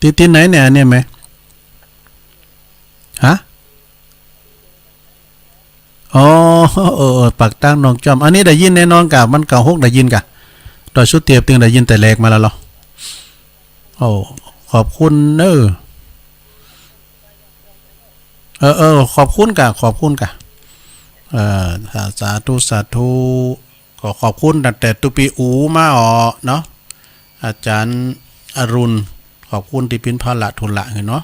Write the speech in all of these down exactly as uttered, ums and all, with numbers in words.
ที่ ที่ไหนเนี่ย อันเนี้ยไหม ฮะ อ๋อ เออ เออ ปากตั้งหนองจอม อันนี้ได้ยินแน่นอนกะ มันเก้าหกได้ยินกะ ตอนสุเตียบตึงได้ยินแต่แรกมาแล้วเหรอ โอ้ ขอบคุณเนอะ เออ เออ ขอบคุณกะ ขอบคุณกะ เออ สา สาธุ สาธุ ก็ขอบคุณตั้งแต่ตุ๊ปีอูมาอ๋อเนาะ อาจารย์อรุณ ขอบคุณที่ปิ้นภาระธุระให้เนาะ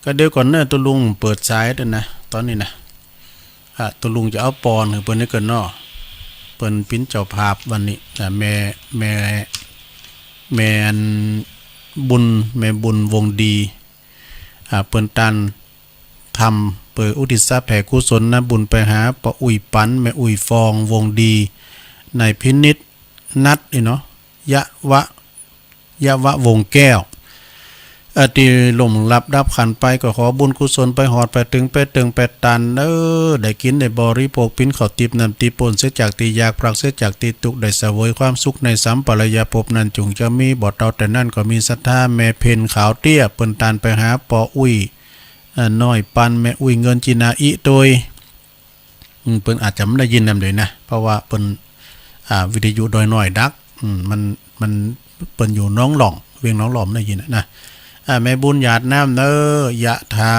ก็เดี๋ยวก่อนเนอะ ตุ๊ลุงเปิดสายด้วยนะ ตอนนี้นะ อ่ะ ตุ๊ลุงจะเอาปอนให้เปิ้นนี่ก่อนเนาะ เปิ้นปิ้นเจ้าภาพวันนี้นะ แม่ แม่ แม่อันบุญ แม่บุญวงดี อ่า เปิ้นตันทำ เปิ้นอุทิศแผ่กุศลนะบุญไปหาป้ออุ๊ยปัน แม่อุ๊ยฟอง วงดี นายพินิจ นัท นี่เนาะ ยะวะ ยะวะ วงแก้ว เอ่อ ตี้ล่วงลับดับขันไป ก็ขอบุญกุศลไปฮอดไปเถิง ไปเถิง ไปตัน เออ ได้กินได้บริโภค ปิ้นข้าวติ๊บน้ำติ๊บ ป๊นเสียจากตี้ยาก ปราศจากตี้ตุ๊กข์ ได้เสวยความสุขในสัมปรายภพนั้น จุ่งจะมี บ่เต้าแต่นั้นก็มีศรัทธา แม่เพ็ญขาวเตี้ย เปิ้นตันไปหาป้ออุ๊ย เอ่อ น้อยปัน แม่อุ๊ยเงิน จีนาอิ โตย อืม เปิ้นอาจจะบ่ได้ยินนำเลยนะ เพราะว่าเปิ้น อ่า วิทยุดอยน้อยดัก อืม มัน มัน เปิ้นอยู่หนองหล่อง เวียงหนองหล่อง บ่ได้ยินนะ อ่า แม่บุญหยาดน้ำเนอ ยะถา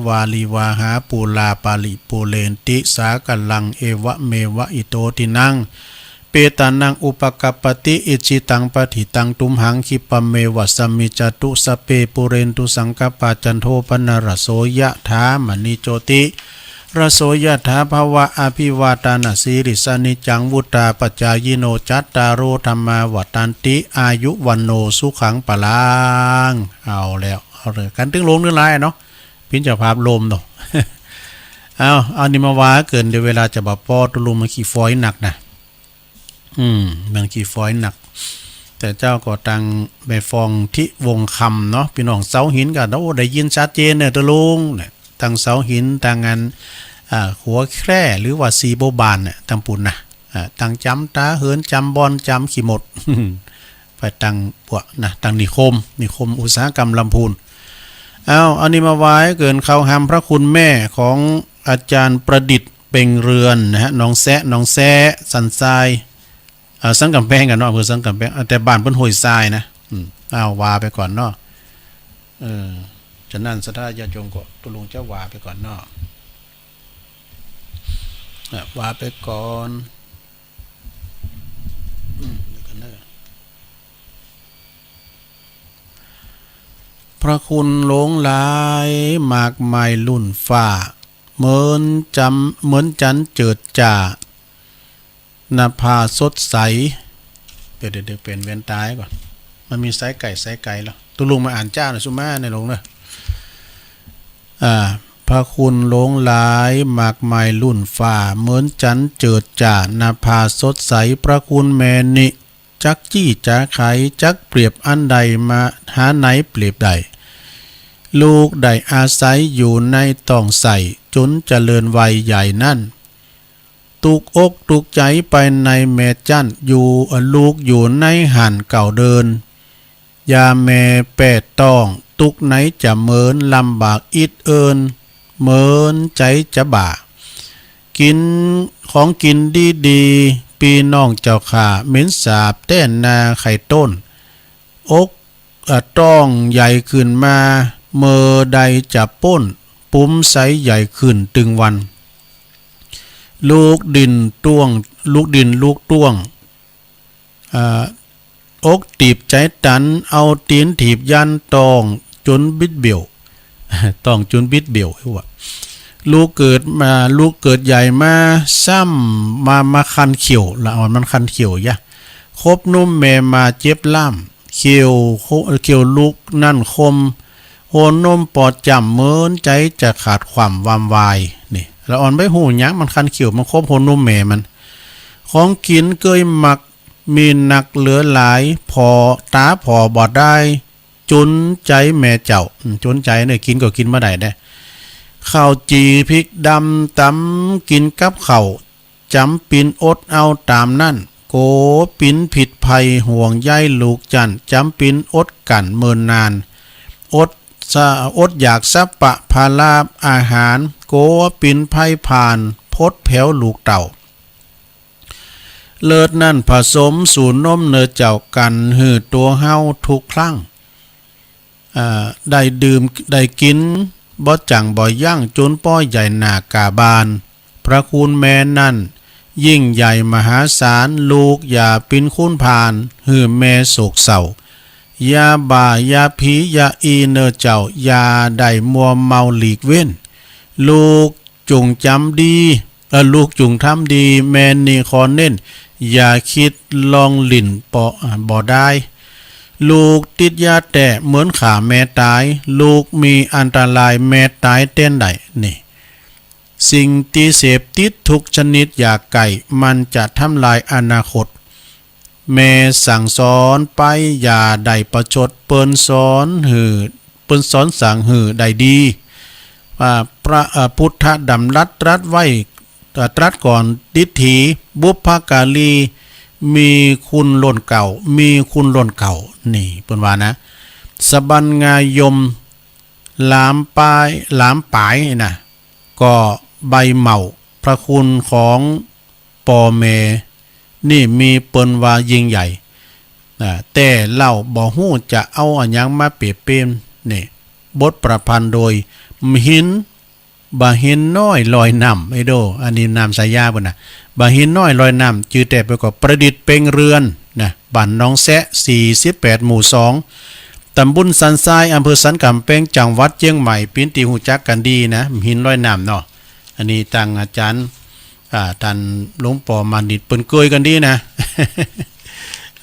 วาริวาหา ปูรา ปาริปูเรนติ สาคะลัง เอวะเมวะ อิโต ทินัง เปตานัง อุปะกัปปะติ อิจฉิตัง ปัตถิตัง ตุมหัง คิปปะเมวะ สะมิจจตุ สัพเพ ปูเรนตุ สังกัปปา จันโท ปะนะระโส ยะถา มะณิโชติ ระโส ยะถา ภะวะ อะภิวาตานะสีลิสสะ นิจจัง วุฑฒาปะจายิโน จัตตาโร ธัมมา วัฑฒันติ อายุ วัณโณ สุขัง พะลัง เอาแล้ว เอาเลย กันตึงลงเนื้อลายเนาะ ปิ้นเจ้าภาพลมเนาะ เอา เอานี่มาว่าเกิน เดี๋ยวเวลาจะบ่ปอ ตุ๊ลุงมันขี้ฟอยหนักนะ อืม มันขี้ฟอยหนัก แต่เจ้าก็ตังแม่ฟองทิวงศ์คำเนาะ ปี้น้องเสาหินก็ โอ้ ได้ยินชัดเจนเนี่ย ตุ๊ลุงเนี่ย ตังเสาหิน ตังอัน อ่า หัวแคร่ หรือว่าสีบัวบานเนี่ย ตังปูนนะ อ่า ตังจำตาเหิน จำบอน จำขี้หมด ไปตังปัวนะ ตังนิคม นิคมอุตสาหกรรมลำพูน เอา อันนี้มาไหว้เกินเข้าหามพระคุณแม่ของอาจารย์ประดิษฐ์เปล่งเรือนนะฮะ หนองแซะ หนองแซะ สันทราย อ่า สันกำแพงกันเนาะ อำเภอสันกำแพง อ่า แต่บ้านเปิ้นห้วยทรายนะ อืม เอา ว่าไปก่อนเนาะ เออ ฉะนั้นศรัทธาญาติโยมก็ตุ๊ลุงจะว่าไปก่อนเนาะ อ่ะ ว่าไปก่อน อืม เดี๋ยวก่อนเนอะ พระคุณหลวงหลายมากมายล้นฟ้า เหมือนจำ เหมือนจันทร์เจิดจ้า นภาสดใส เดี๋ยว เดี๋ยว เดี๋ยวเปลี่ยนแว่นตาก่อน มันมีสายไกล สายไกลแล้ว ตุ๊ลุงมาอ่านจ้าหน่อยสุมาในหลวงเนอะ อ่า พระคุณหลวงหลายมากมายล้นฟ้า เหมือนจันทร์เจิดจ้า นภาสดใส พระคุณแม่นี้ จักจี้จักไข จักเปรียบอันใด มหาไหนเปรียบได้ ลูกได้อาศัยอยู่ในท้องไส้ จนเจริญวัยใหญ่นั้น ตุกอกตุกใจไปในแม่จั้น อยู่ ลูกอยู่ในหั้นเก้าเดือน ยามแม่แปดท้อง ตุ๊กไหนจะเหมิน ลำบากอิดเอิน เหมินใจจะบ้า กินของกินดีๆ ปี้น้องเจ้าข้า เหม็นสาบแต้นนาไข่ต้น อก เอ่อ ท้องใหญ่ขึ้นมา เมื่อใดจะป๊น ปุ้มใสใหญ่ขึ้นตึงวัน ลูกดิ้นต้วง ลูกดิ้นลูกต้วง อ่า อกตีบใจตัน เอาตีนถีบยันท้องจนบิดเบี้ยว ท้องจนบิดเบี้ยวว่า ลูกเกิดมา ลูกเกิดใหญ่มา ซ้ำมา มาคันเขี้ยว ละอ่อนมันคันเขี้ยวยะ คบนมแม่มาเจ็บล่ำ เขี้ยวโค เขี้ยวลูกนั่นคม หัวนมปอดจ้ำ เหมินใจจะขาดความวามวาย นี่ ละอ่อนไปฮู้หยัง มันคันเขี้ยว มันคบหัวนมแม่มัน ของกินเกยมัก มีนักเหลือหลาย ผ่อ ต๋าผ่อบ่ได้ จนใจแม่เจ้า อืม จนใจเนี่ย กินก็กินบ่ได้เด้ ข้าวจี่พริกดำ ตำกินกับข้าว จ๋ำปิ๋นอดเอาต๋ามนั้น โกปิ๋นผิดภัย ห่วงใยลูกจั้น จ๋ำปิ๋นอดกั้นเมินนาน อดสะ อดอยากสัพพะภาระอาหาร กั๋วปินไพผ่าน พดแผวลูกเต้า เลือดนั้นผสมสู่นมเน่อเจ้า กั๋นหื้อตั๋วเฮาทุกครั้ง อ่า ได้ดื่มได้กิ๋น บ่จั่งบ่ยั้ง จุนป้อใหญ่หน้ากาบาน พระคุณแม่นั้นยิ่งใหญ่มหาศาล ลูกอย่าปิ๊นคุ้นผ่าน หื้อแม่โศกเศร้า อย่าบ่า อย่าผี อย่าอี้เน่อเจ้า อย่าได้มัวเมาหลีกเว้น ลูกจุ่งจำดี เอ่อ ลูกจุ่งทำดี แม่นี่ขอเน้น อย่าคิดลองหลิ้นเปาะ อ่า บ่ได้ ลูกติดยาแต๊เหมือนฆ่าแม่ต๋าย ลูกมีอันตรายแม่ต๋ายแต๊นได้ นี่ สิ่งตี้เสพติดทุกชนิดอย่าใก้ มันจะทำลายอนาคต แม่สั่งสอนไปอย่าได้ประชด เปิ้นสอนหื้อ เปิ้นสอนสั่งหื้อได้ดี อ่า พระ อ่า พุทธดำรัสตรัสไว้ อ่า ตรัสก่อนดิฏฐี บุพการี มีคุณล้นเก้า มีคุณล้นเก้า นี่เปิ้นว่านะ สะบันงายม หลามปาย หลามปายนะ ก็ใบเหมาพระคุณของป้อแม่ นี่มีเปิ้นว่ายิ่งใหญ่ อ่า แต่เล่าบ่ฮู้จะเอาอะหยังมาเปรียบเปรม นี่ บทประพันธ์โดย มหิน บ่าหินน้อยลอยน้ำ ไอ้โด อันนี้นามฉายาเปิ้นนะ บ่าหินน้อยลอยน้ำ จื่อแต๊เปิ้นก็ประดิษฐ์เป็งเรือนนะ บ้านหนองแซะ สี่สิบแปด หมู่สอง ตำบลสันทราย อำเภอสันกำแพง จังหวัดเชียงใหม่ เปิ้นตี้ฮู้จักกั๋นดีนะ หินลอยน้ำเนาะ อันนี้ตังอาจ๋ารย์ อ่า ต้านหลวงป้อมานิตเปิ้นเกยกั๋นดีนะ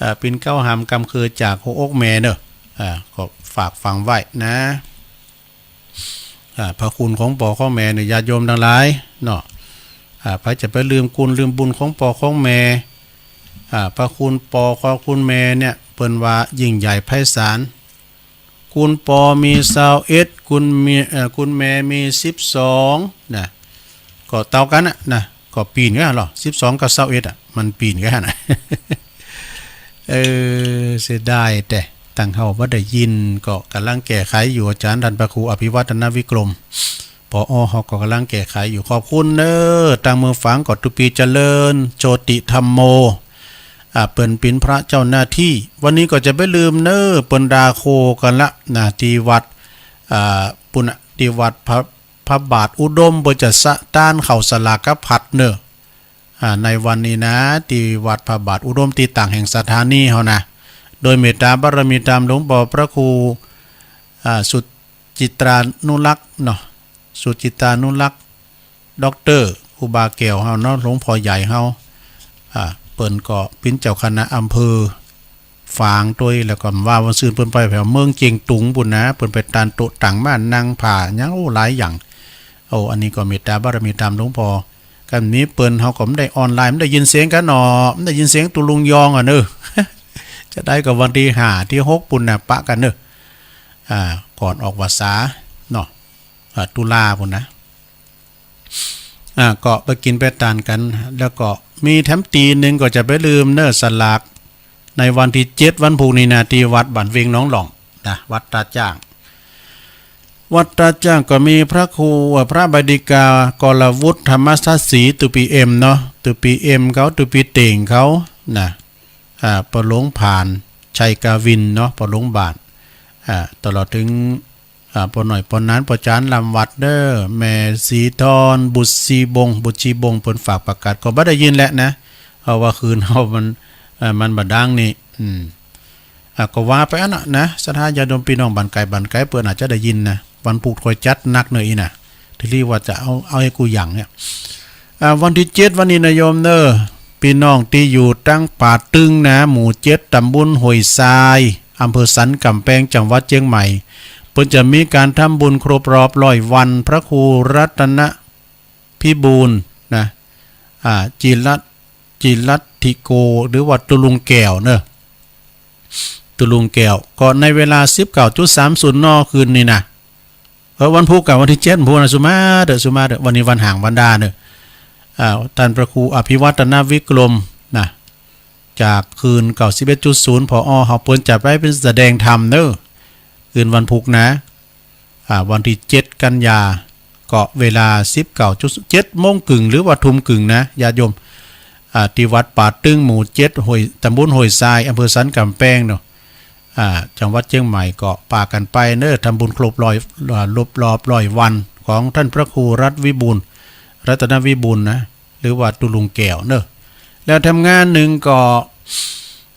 อ่า เปิ้นเก๊าหามกำเคือจากหัวอกแม่เนาะ อ่า ก็ฝากฝังไว้นะ อ่า พระคุณของป้อของแม่เนี่ย ญาติโยมตังหลายเนาะ อ่า ใผจะไปลืมคุณลืมบุญของป้อของแม่ อ่า พระคุณป้อของคุณแม่เนี่ย เปิ้นว่ายิ่งใหญ่ไพศาล คุณป้อมีซาวเอ็ด คุณมี เอ่อ คุณแม่มีสิบสองนะ ก็เต้ากั๋นน่ะนะ ก็ปี๋นกั๋นเหรอ สิบสองกับซาวเอ็ดอะ มันปี๋นกั๋นนะ เออ เสียดายแต๊ ตังเฮาบ่ได้ยิน ก็ก่ำลังแก้ไขอยู่ อาจ๋ารย์ต้านพระครูอภิวัฒนวิกรม ผอ.เฮาก็ก่ำลังแก้ไขอยู่ ขอบคุณเน้อ ตังเมืองฝางก็ ตุปีเจริญ โชติธัมโม อ่า เปิ้นเป๋นพระเจ้าหน้าที่ วันนี้ก็จะไปลืมเน้อ เปิ้นดาโคกั๋นละนะ ตี้วัด อ่า ปุ้นน่ะ ตี้วัดพระ พระบาทอุดม เปิ้นจะสะตานเข้าสลากพัดเน้อ อ่า ในวันนี้นะ ตี้วัดพระบาทอุดม ตี้ต่างแห่งสถานีเฮานะ โดยเมตตาบารมีตามหลวงป้อพระครู อ่า สุจิตรานุรักษ์เนาะ สุจิตรานุรักษ์ ด็อกเตอร์ ครูบาแก้วเฮาเนาะ หลวงพ่อใหญ่เฮา อ่า เปิ้นก็เป๋นเจ้าคณะอำเภอฝางตวย แล้วก็ว่าวันซืนเปิ้นไปแถวเมืองเจียงตุงปุ้นนะ เปิ้นไปตานโต๊ะตังม่านนั่งผ้าหยัง โอ้ หลายอย่าง โอ้ อันนี้ก็เมตตาบารมีตามหลวงป้อ กันมีเปิ้นเฮาก็บ่ได้ออนไลน์ บ่ได้ยินเสียงกั๋นเนาะ บ่ได้ยินเสียงตุลุงยองอะเน้อ จะได้ก็วันตี้ห้าตี้หกปุ้นน่ะ ปะกั๋นเน้อ อ่า ก่อนออกพรรษาเนาะ อ่า ตุลาปุ้นนะ อ่า ก็ไปกิ๋นไปตานกั๋น แล้วก็มีแถมตี้นึ่งก็จะไปลืมเน้อ สลากในวันตี้เจ็ด วันพูกนี้นะ ตี้วัดบ้านเวียงหนองหล่องนะ วัดตาจ้าง วัดตาจ้างก็มีพระครู เอ่อ พระบดิกากรวุฒิธรรมทัศน์ศรี ตุปีเอ็มเนาะ ตุปีเอ็มเขา ตุปีเต่งเขานะ อ่า ป้อหลวงผ่าน ชัยกาวินเนาะ ป้อหลวงบาท อ่า ตลอดถึง อ่า ป้อน้อย ป้อหนาน ป้อจ๋าน ลำวัดเน้อ แม่ศรีทอน บุตรศรีบง บุตรศรีบง เปิ้นฝากประกาศ ก็บ่ได้ยินแหละนะ เพราะว่าคืนเฮามัน เอ่อ มันบ่ดังนี่ อืม อ่ะ ก็ว่าไปอันน่ะนะ ศรัทธาญาติโยมพี่น้องบ้านไกลบ้านไกล เปิ้นอาจจะได้ยินนะ วันพูกค่อยจัดหนักเน้ออีน่ะ ทีนี้ว่าจะเอา เอาให้กู้อย่างเนี่ย อ่า วันตี้เจ็ดวันนี้นะโยมเน้อ พี่น้องตี้อยู่ตังป่าตึงนะ หมู่เจ็ด ตำบลห้วยทราย อำเภอสันกำแพง จังหวัดเชียงใหม่ เปิ้นจะมีการทำบุญครบรอบร้อยวัน พระครูรัตนพิบูลนะ อ่า จิรัต จิรัตถิโก หรือว่าตุลุงแก้วเนอะ ตุลุงแก้ว ก็ในเวลา สิบเก้าจุดสามศูนย์ น คืนนี้นะ เออ วันพุธกับวันตี้เจ็ด วันพุธนะ สุมาเถอะ สุมาเถอะ วันนี้วันหางวันดาเนอะ อ่า ท่านพระครูอภิวัฒนวิกรมนะ จากคืน เก้าสิบเอ็ดจุดศูนย์ ผอ.เฮาเปิ้นจัดไว้เป็นแสดงธรรมเนอะ คืนวันพุธนะ อ่า วันที่เจ็ดกันยา ก็เวลาสิบเก้าจุด เจ็ดโมงครึ่งหรือว่าทุ่มครึ่งนะ ญาติโยม อ่า ที่วัดป่าตึง หมู่เจ็ด ห้วย ตำบลห้วยทราย อำเภอสันกำแพงเนาะ อ่า จังหวัดเชียงใหม่ ก็ปากันไปเนอะ ทำบุญครบร้อย อ่า ครบรอบร้อยวันของท่านพระครูรัตน์วิบูลย์ รัตนวิบูลย์นะ หรือว่าตุลุงแก้วเนอะ แล้วทำงานหนึ่งก็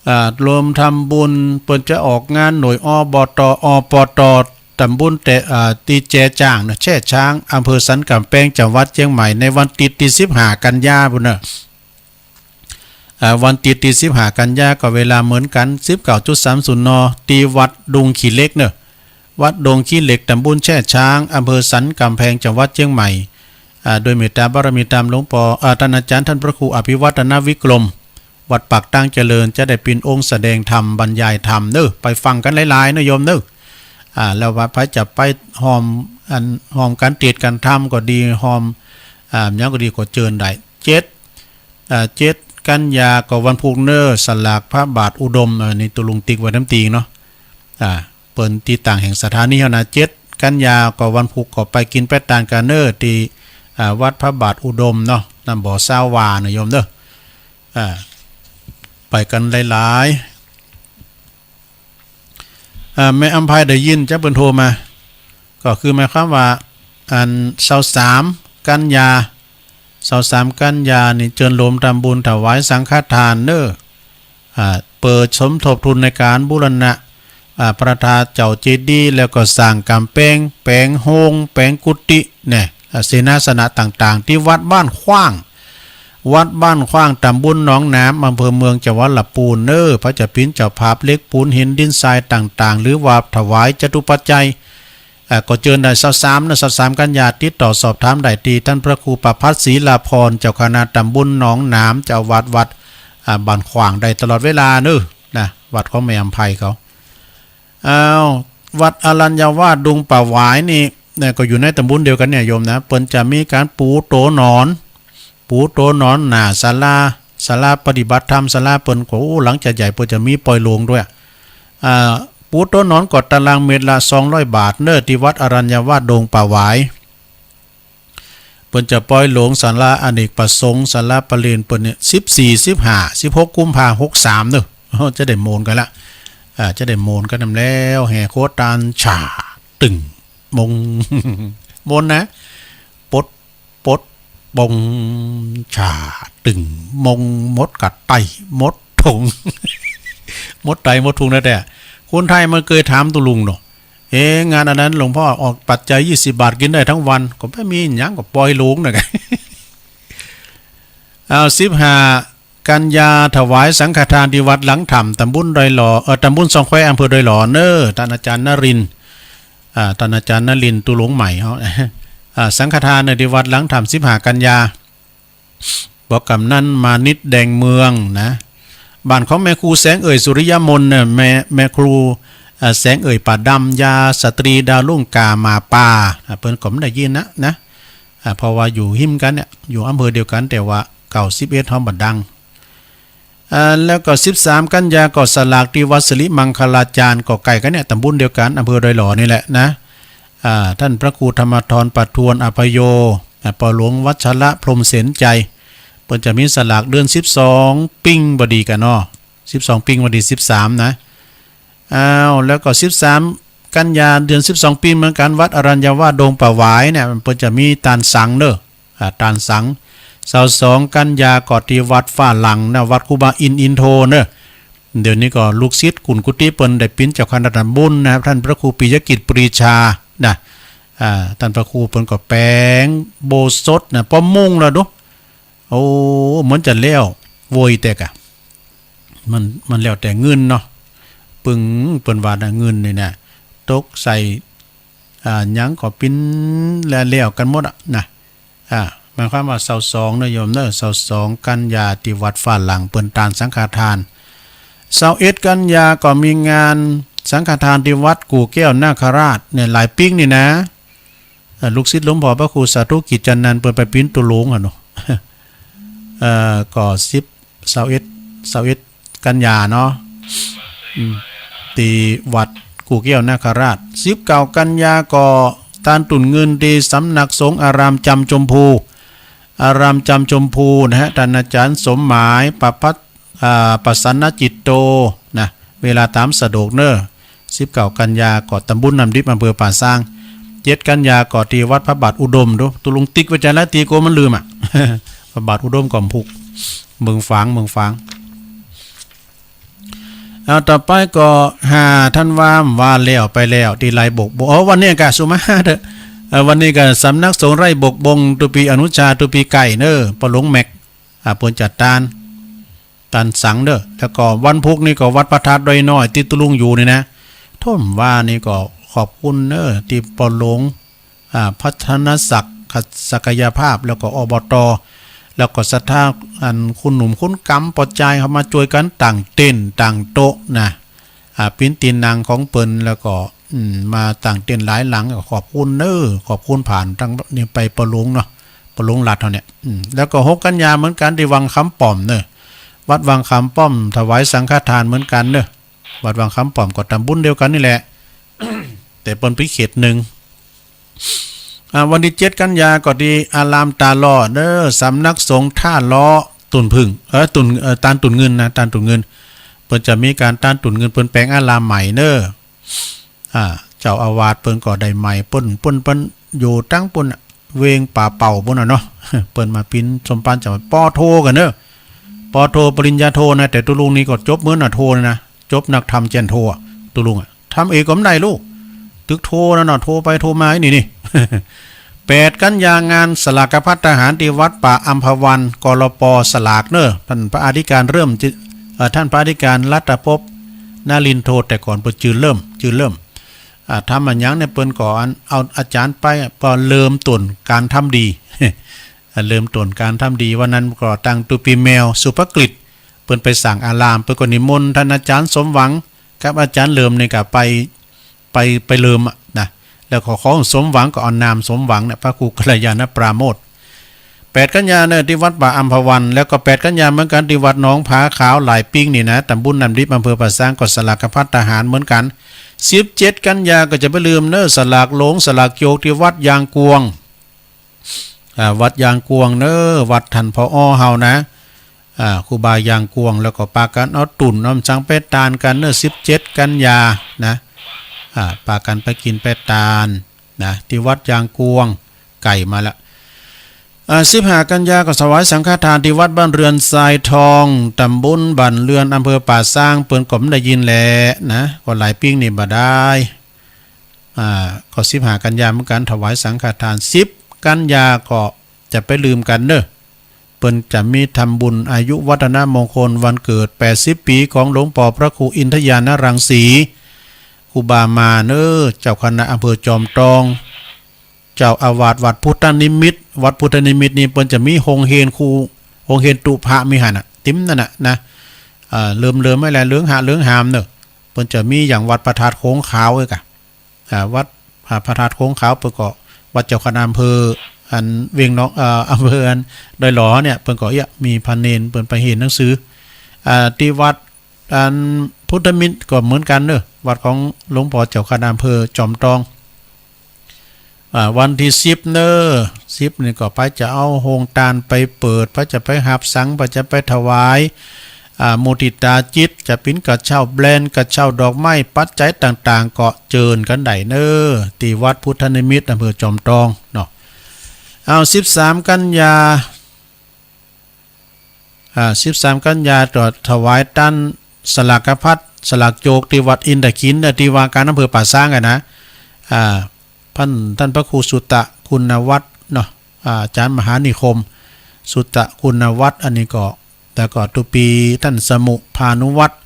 อ่า รวมทำบุญ เปิ้นจะออกงานหน่วย อ บ ต อ ป ต ตำบลแต่ อ่า ตีแจจ้างนะ แช่ช้าง อำเภอสันกำแพง จังหวัดเชียงใหม่ ในวันอาทิตย์ที่สิบห้ากันยาพุ้นเนอะ อ่า วันอาทิตย์ที่สิบห้ากันยา ก็เวลาเหมือนกัน สิบเก้าจุดสามศูนย์ น ที่วัดดงขี้เหล็กเนอะ วัดดงขี้เหล็ก ตำบลแช่ช้าง อำเภอสันกำแพง จังหวัดเชียงใหม่ อ่า โดยเมตตาบารมีตามหลวงปอ อ่า ท่านอาจารย์ท่านพระครูอภิวัฒนวิกรม วัดปากตั้งเจริญ จะได้เป๋นองค์แสดงธรรมบรรยายธรรมเนอะ ไปฟังกันหลายๆ เนอะโยมเนอะ อ่า แล้วว่าไผจะไปฮ่อม อัน ฮ่อมการเทศน์การธรรมก็ดี ฮ่อม อ่า หยังก็ดีก็เจิญได้ เจ็ด อ่า เจ็ดกันยาก็วันพุธเนอะ สลากพระบาทอุดม เออ นี่ตุลุงติ๊กไว้นำติงเนาะ อ่า เปิ้นติดตั้งแห่งสถานีเฮานะ เจ็ดกันยาก็วันพุธก็ไปกินไปตานกันเนอะ ที่ อ่า วัดพระบาทอุดมเนาะ น้ำบ่อซาวาเนอะโยมเนอะ อ่า ไปกันหลายๆ อ่า แม่อำไพได้ยินจ้ะ เปิ้นโทรมา ก็คือหมายความว่า อัน ซาวสามกันยา ซาวสามกันยานี่เจิญโฮมทำบุญถวายสังฆทานเนอะ อ่า เปิดสมทบทุนในการบูรณะ อ่า พระธาตุเจ้าเจดีย์ แล้วก็สร้างก๋ำแปง แปงโฮง แปงกุฏิ เนี่ย อ่า เสนาสนะต่างๆ ที่วัดบ้านขว้าง วัดบ้านขว้าง ตำบลหนองหนาม อำเภอเมือง จังหวัดลำพูนเนอะ ไผจะเป๋นเจ้าภาพเหล็กปูนหินดินทรายต่างๆ หรือว่าถวายจตุปัจจัย อ่า ก็เจิญได้ซาวสามนะ ซาวสามกันยา ติดต่อสอบถามได้ที่ท่านพระครูประภัสศรีลาภรณ์ เจ้าคณะตำบลหนองหนาม เจ้าอาวาสวัด อ่า บ้านขว้างได้ตลอดเวลาเนอะ นะ วัดของแม่อำไพเขา อ้าว วัดอรัญญวาสดงป่าหวายนี่ เนี่ย ก็อยู่ในตำบลเดียวกันเนี่ยโยมนะ เปิ้นจะมีการปูโต๊ะนอน ปูโต๊ะนอนหน้าศาลา ศาลาปฏิบัติธรรม ศาลาเปิ้นก็ โอ้ หลังจะใหญ่ เปิ้นจะมีปล่อยโลงด้วย อ่า ปูโต๊ะนอนก็ตารางเมตรละสองร้อยบาทเนอะ ที่วัดอรัญญวาสดงป่าหวาย เปิ้นจะปล่อยโลงศาลาอเนกประสงค์ ศาลาประเรียนเปิ้นเนี่ย สิบสี่ สิบห้า สิบหก กุมภา หกสาม เนอะ จะได้โมนกันละ อ่า จะได้โมนกันนำแล้ว แห่โคตานฉ่าตึงมง โมนนะ ปด ปด ปง ฉ่า ตึง มง มดกัดไต มดถุง มดไต มดถุงนะแต่ คนไทยมันเคยถามตุลุงเนาะ เอ๊ะ งานอันนั้นหลวงพ่อออกปัจจัยยี่สิบบาทกินได้ทั้งวัน ก็ไม่มีหยังก็ปล่อยโลงนะ เอา สิบห้ากันยา ถวายสังฆทานที่วัดหลังถ้ำ ตำบลดอยหล่อ เอ่อ ตำบลซองแคว อำเภอดอยหล่อเนอะ ท่านอาจารย์นรินทร์ อ่า ท่านอาจารย์นรินทร์ ตุลุงใหม่เขา อ่า สังฆทานเนอะ ที่วัดหลังถ้ำ สิบห้ากันยา บอกกำนันมานิดแดงเมืองนะ บ้านของแม่ครูแสงเอ่ยสุริยมนต์เนี่ย แม่ แม่ครู อ่า แสงเอ่ยป่าดำ ยาสตรีดาวรุ่งกามาป่า อ่า เปิ้นก็ไม่ได้ยินนะ นะ อ่า เพราะว่าอยู่หิมกันเนี่ย อยู่อำเภอเดียวกัน แต่ว่าเก้าสิบเอ็ดห้องบัดดัง อ่า แล้วก็สิบสามกันยาก็สลากที่วัดสิริมังคลาจารย์ ก็ใกล้กันเนี่ย ตำบลเดียวกัน อำเภอดอยหล่อนี่แหละนะ อ่า ท่านพระครูธรรมธรประทวนอภโย อ่า ปอหลวงวัชระพรหมเสนใจ เปิ้นจะมีสลากเดือนสิบสอง ปิ้งบดีกันเนาะ สิบสอง ปิ้งบดี สิบสาม นะ อ้าว แล้วก็สิบสามกันยา เดือนสิบสอง ปิ้งเหมือนกัน วัดอรัญญวาสดงป่าหวายเนี่ย เปิ้นจะมีตานสังเนอะ อ่า ตานสัง ซาวสองกันยาก็ที่วัดฟ้าหลังนะ วัดครูบาอินทร์อินโทเนอะ เดี๋ยวนี้ก็ลูกศิษย์กุนกุฏิเปิ้นได้เป๋นเจ้าคณะตำบลนะครับ ท่านพระครูปิยกิจปรีชานะ อ่า ท่านพระครูเปิ้นก็แป๋งโบสถ์นะ ปอมุ่งแล้วดู โอ้ เหมือนจะแล้วโวยแต่กะ มัน มันแล้วแต่เงินเนาะ ปึง เปิ้นว่านะ เงินนี่นะ ตกใส่ อ่า หยังก็ปิ้นแล้ว แล้วกันหมดอะนะ อ่า หมายความว่าซาวสองเนอะโยมเนอะ ซาวสองกันยาที่วัดฟ้าหลังเปิ้นตานสังฆทาน ซาวเอ็ดกันยาก็มีงานสังฆทานที่วัดกู่แก้วนาคราชเนี่ย หลายปิ้งนี่นะ เอ่อ ลูกศิษย์หลวงพ่อพระครูสาธุกิจจันนันท์เปิ้นไปปิ้นตุลุงอะเนาะ เอ่อ ก็สิบ ซาวเอ็ด ซาวเอ็ดกันยาเนาะ อืม ที่วัด กู่แก้วนาคราช สิบเก้ากันยาก็ตานตุ่นเงินตี้สำนักสงฆ์อารามจำชมพู อารามจำชมพูนะฮะ ต้านอาจารย์สมหมาย ประพัฒน์ อ่า ประสรรณจิตโต นะ เวลาต๋ามสะดวกเน่อ สิบเก้ากันยาก็ตำบลน้ำดิบ อำเภอป่าซาง เจ็ดกันยาก็ตี้วัดพระบาทอุดม ดู ตุ๊ลุงติ๊กไว้จาละตี้ กั๋วมันลืมอ่ะ พระบาทอุดมก็พุก เมืองฝาง เมืองฝาง เอาต่อไปก็ห้าธันวา ว่าแล้วไปแล้วตี้ไร่บกบง อ๋อ วันนี้ก็สุมาเถอะ เอ่อ วันนี้ก็สำนักสงฆ์ไร่บกบง ตุปีอนุชา ตุปีไก่เน่อ ปอหลวงแม็ก อ่า เปิ้นจัดตาน ตานสังเน่อ แล้วก็วันพุกนี่ก็วัดพระธาตุดอยน้อย ตี้ตุ๊ลุงอยู่นี่นะ ถ้มว่านี่ก็ขอบคุณเน่อ ตี้ปอหลวง อ่า พัฒนศักดิ์ ขัดศักยภาพ แล้วก็ อบต. แล้วก็ศรัทธา อันคุณหนุ่มคุณกำปอจายเข้ามาจ้วยกั๋นตั้งเต็นท์ตั้งโต๊ะนะ อ่า ปิ้นตี้นั่งของเปิ้น แล้วก็ อืม มาตั้งเต็นท์หลายหลัง ก็ขอบคุณเน่อ ขอบคุณผ่านตางนี้ไปปอหลวงเนาะ ปอหลวงรัฐเฮาเนี่ย อืม แล้วก็หกกันยาเหมือนกั๋นตี้วังคำป้อมเน่อ วัดวังคำป้อมถวายสังฆทานเหมือนกั๋นเน่อ วัดวังคำป้อมก็ตำบลเดียวกั๋นนี่แหละ แต่เปิ้นไปเขตหนึ่ง อ่า วันตี้เจ็ดกันยาก็ตี้อารามตาหล่อเน่อ สำนักสงฆ์ท่าล้อ ตุ่นผึ้ง เออ ตุ่น เออ ตานตุ่นเงินนะ ตานตุ่นเงิน เปิ้นจะมีก๋านตานตุ่นเงิน เปิ้นแปลงอารามใหม่เน่อ อ่า เจ้าอาวาสเปิ้นก็ได้ใหม่ เปิ้น เปิ้น เปิ้นอยู่ตังปุ้นน่ะ เวงป่าเป่าปุ้นน่ะเนาะ เปิ้นมาปิ้นสมภารเจ้า ปอโทกั๋นเน่อ ปอโท ปริญญาโทนะ แต่ตุ๊ลุงนี่ก็จบเหมือนน่ะ โทนะ จบนักธรรมเจียนโทอะ ตุ๊ลุงอะ ทำเอกก็บ่ได้ลูก ตึกโทนั่นน่ะ โทไปโทมาไอ้นี่นี่ แปดกันยางานสลากภัตตาหารตี้วัดป่าอัมพวัน กลป สลากเน่อ ท่านพระอธิการเริ่มจิ เอ่อ ท่านพระอธิการรัตภพนลินโท แต่ก่อนเปิ้นจื่อเริ่ม จื่อเริ่ม อ่า ทำอะหยังเนี่ย เปิ้นก็อัน เอาอาจารย์ไป ปอเริ่มต้นก๋านทำดี อ่า เริ่มต้นก๋านทำดี วันนั้นก็ตังตุปีแมว สุภกฤษ เปิ้นไปสร้างอาราม เปิ้นก็นิมนต์ท่านอาจารย์สมหวัง กับอาจารย์เหลิมนี่ก็ไป ไป ไปเริ่มอะนะ แล้วก็ของสมหวังก็เอานามสมหวังเนี่ย พระครูกัลยาณปราโมทย์ แปดกันยาเน่อตี้วัดป่าอัมพวัน แล้วก็แปดกันยาเหมือนกั๋นตี้วัดหนองผาขาวหลายปิ้งนี่นะ ตำบลน้ำดิบ อำเภอป่าซาง ก็สลากภัตตาหารเหมือนกั๋น สิบเจ็ดกันยาก็จะบ่ลืมเน่อ สลากหลวงสลากโจกตี้วัดยางกวง อ่า วัดยางกวงเน่อ วัดท่าน ผอ. เฮานะ อ่า ครูบายางกวง แล้วก็ปากั๋นเอาตุ่นเอาสังไปตานกั๋นเน่อ สิบเจ็ดกันยานะ อ่า ปากั๋นไปกิ๋นไปตานนะ ตี้วัดยางกวง ไก่มาละ อ่า สิบห้ากันยาก็ถวายสังฆทานตี้วัดบ้านเรือนทรายทอง ตำบลบ้านเรือน อำเภอป่าซาง เปิ้นก็บ่ได้ยินแหละนะ ก็หลายปิ้งนี่บ่ได้ อ่า ก็สิบห้ากันยาเหมือนกั๋น ถวายสังฆทาน สิบกันยาก็จะบ่ลืมกั๋นเน่อ เปิ้นจะมีทำบุญอายุวัฒนมงคลวันเกิดแปดสิบปีของหลวงปอพระครูอินทญาณรังสี ครูบามาเน่อ เจ้าคณะอำเภอจอมตอง เจ้าอาวาสวัดพุทธนิมิต วัดพุทธนิมิตนี่เปิ้นจะมีโฮงเฮียนครู โฮงเฮียนตุ๊พระมีหั้นน่ะ ติ่มนั่นน่ะนะ อ่า เริ่มๆ ไว้แหละ เริงหะเริงหามเน่อ เปิ้นจะมีอย่างวัดพระธาตุโขงขาวเอ้ยกะ อ่า วัด อ่า พระธาตุโขงขาว เปิ้นก็ วัดเจ้าคณะอำเภอ อันเวียงหนอง เอ่อ อำเภออันดอยหล่อเนี่ย เปิ้นก็เอี้ยะ มีพระเณรเปิ้นไปเฮียนหนังสือ อ่า ตี้วัด อันพุทธมิตรก็เหมือนกั๋นเน่อ วัดของหลวงปอเจ้าคณะอำเภอจอมตอง อ่า วันตี้สิบเน่อ สิบนี่ก็ไปจะเอาโฮงตานไปเปิด ไปจะไปฮับสัง ไปจะไปถวาย อ่า มุทิตาจิต จะปิ้นกระเช้าแบรนด์ กระเช้าดอกไม้ ปัจจัยต่างๆ ก็เจิญกั๋นได้เน่อ ตี้วัดพุทธนิมิตร อำเภอจอมตองเนาะ เอา สิบสามกันยา อ่า สิบสามกันยาก็ถวายตานสลากภัต สลากโจกตี้วัดอินทขิน ตี้ว่าก๋านอำเภอป่าซางอะนะ อ่า พัน ท่านพระครูสุตะคุณวัฒน์เนาะ อ่า อาจารย์มหานิคม สุตะคุณวัฒน์ อันนี้ก็ แล้วก็ตุปีท่านสมุภานุวัฒน์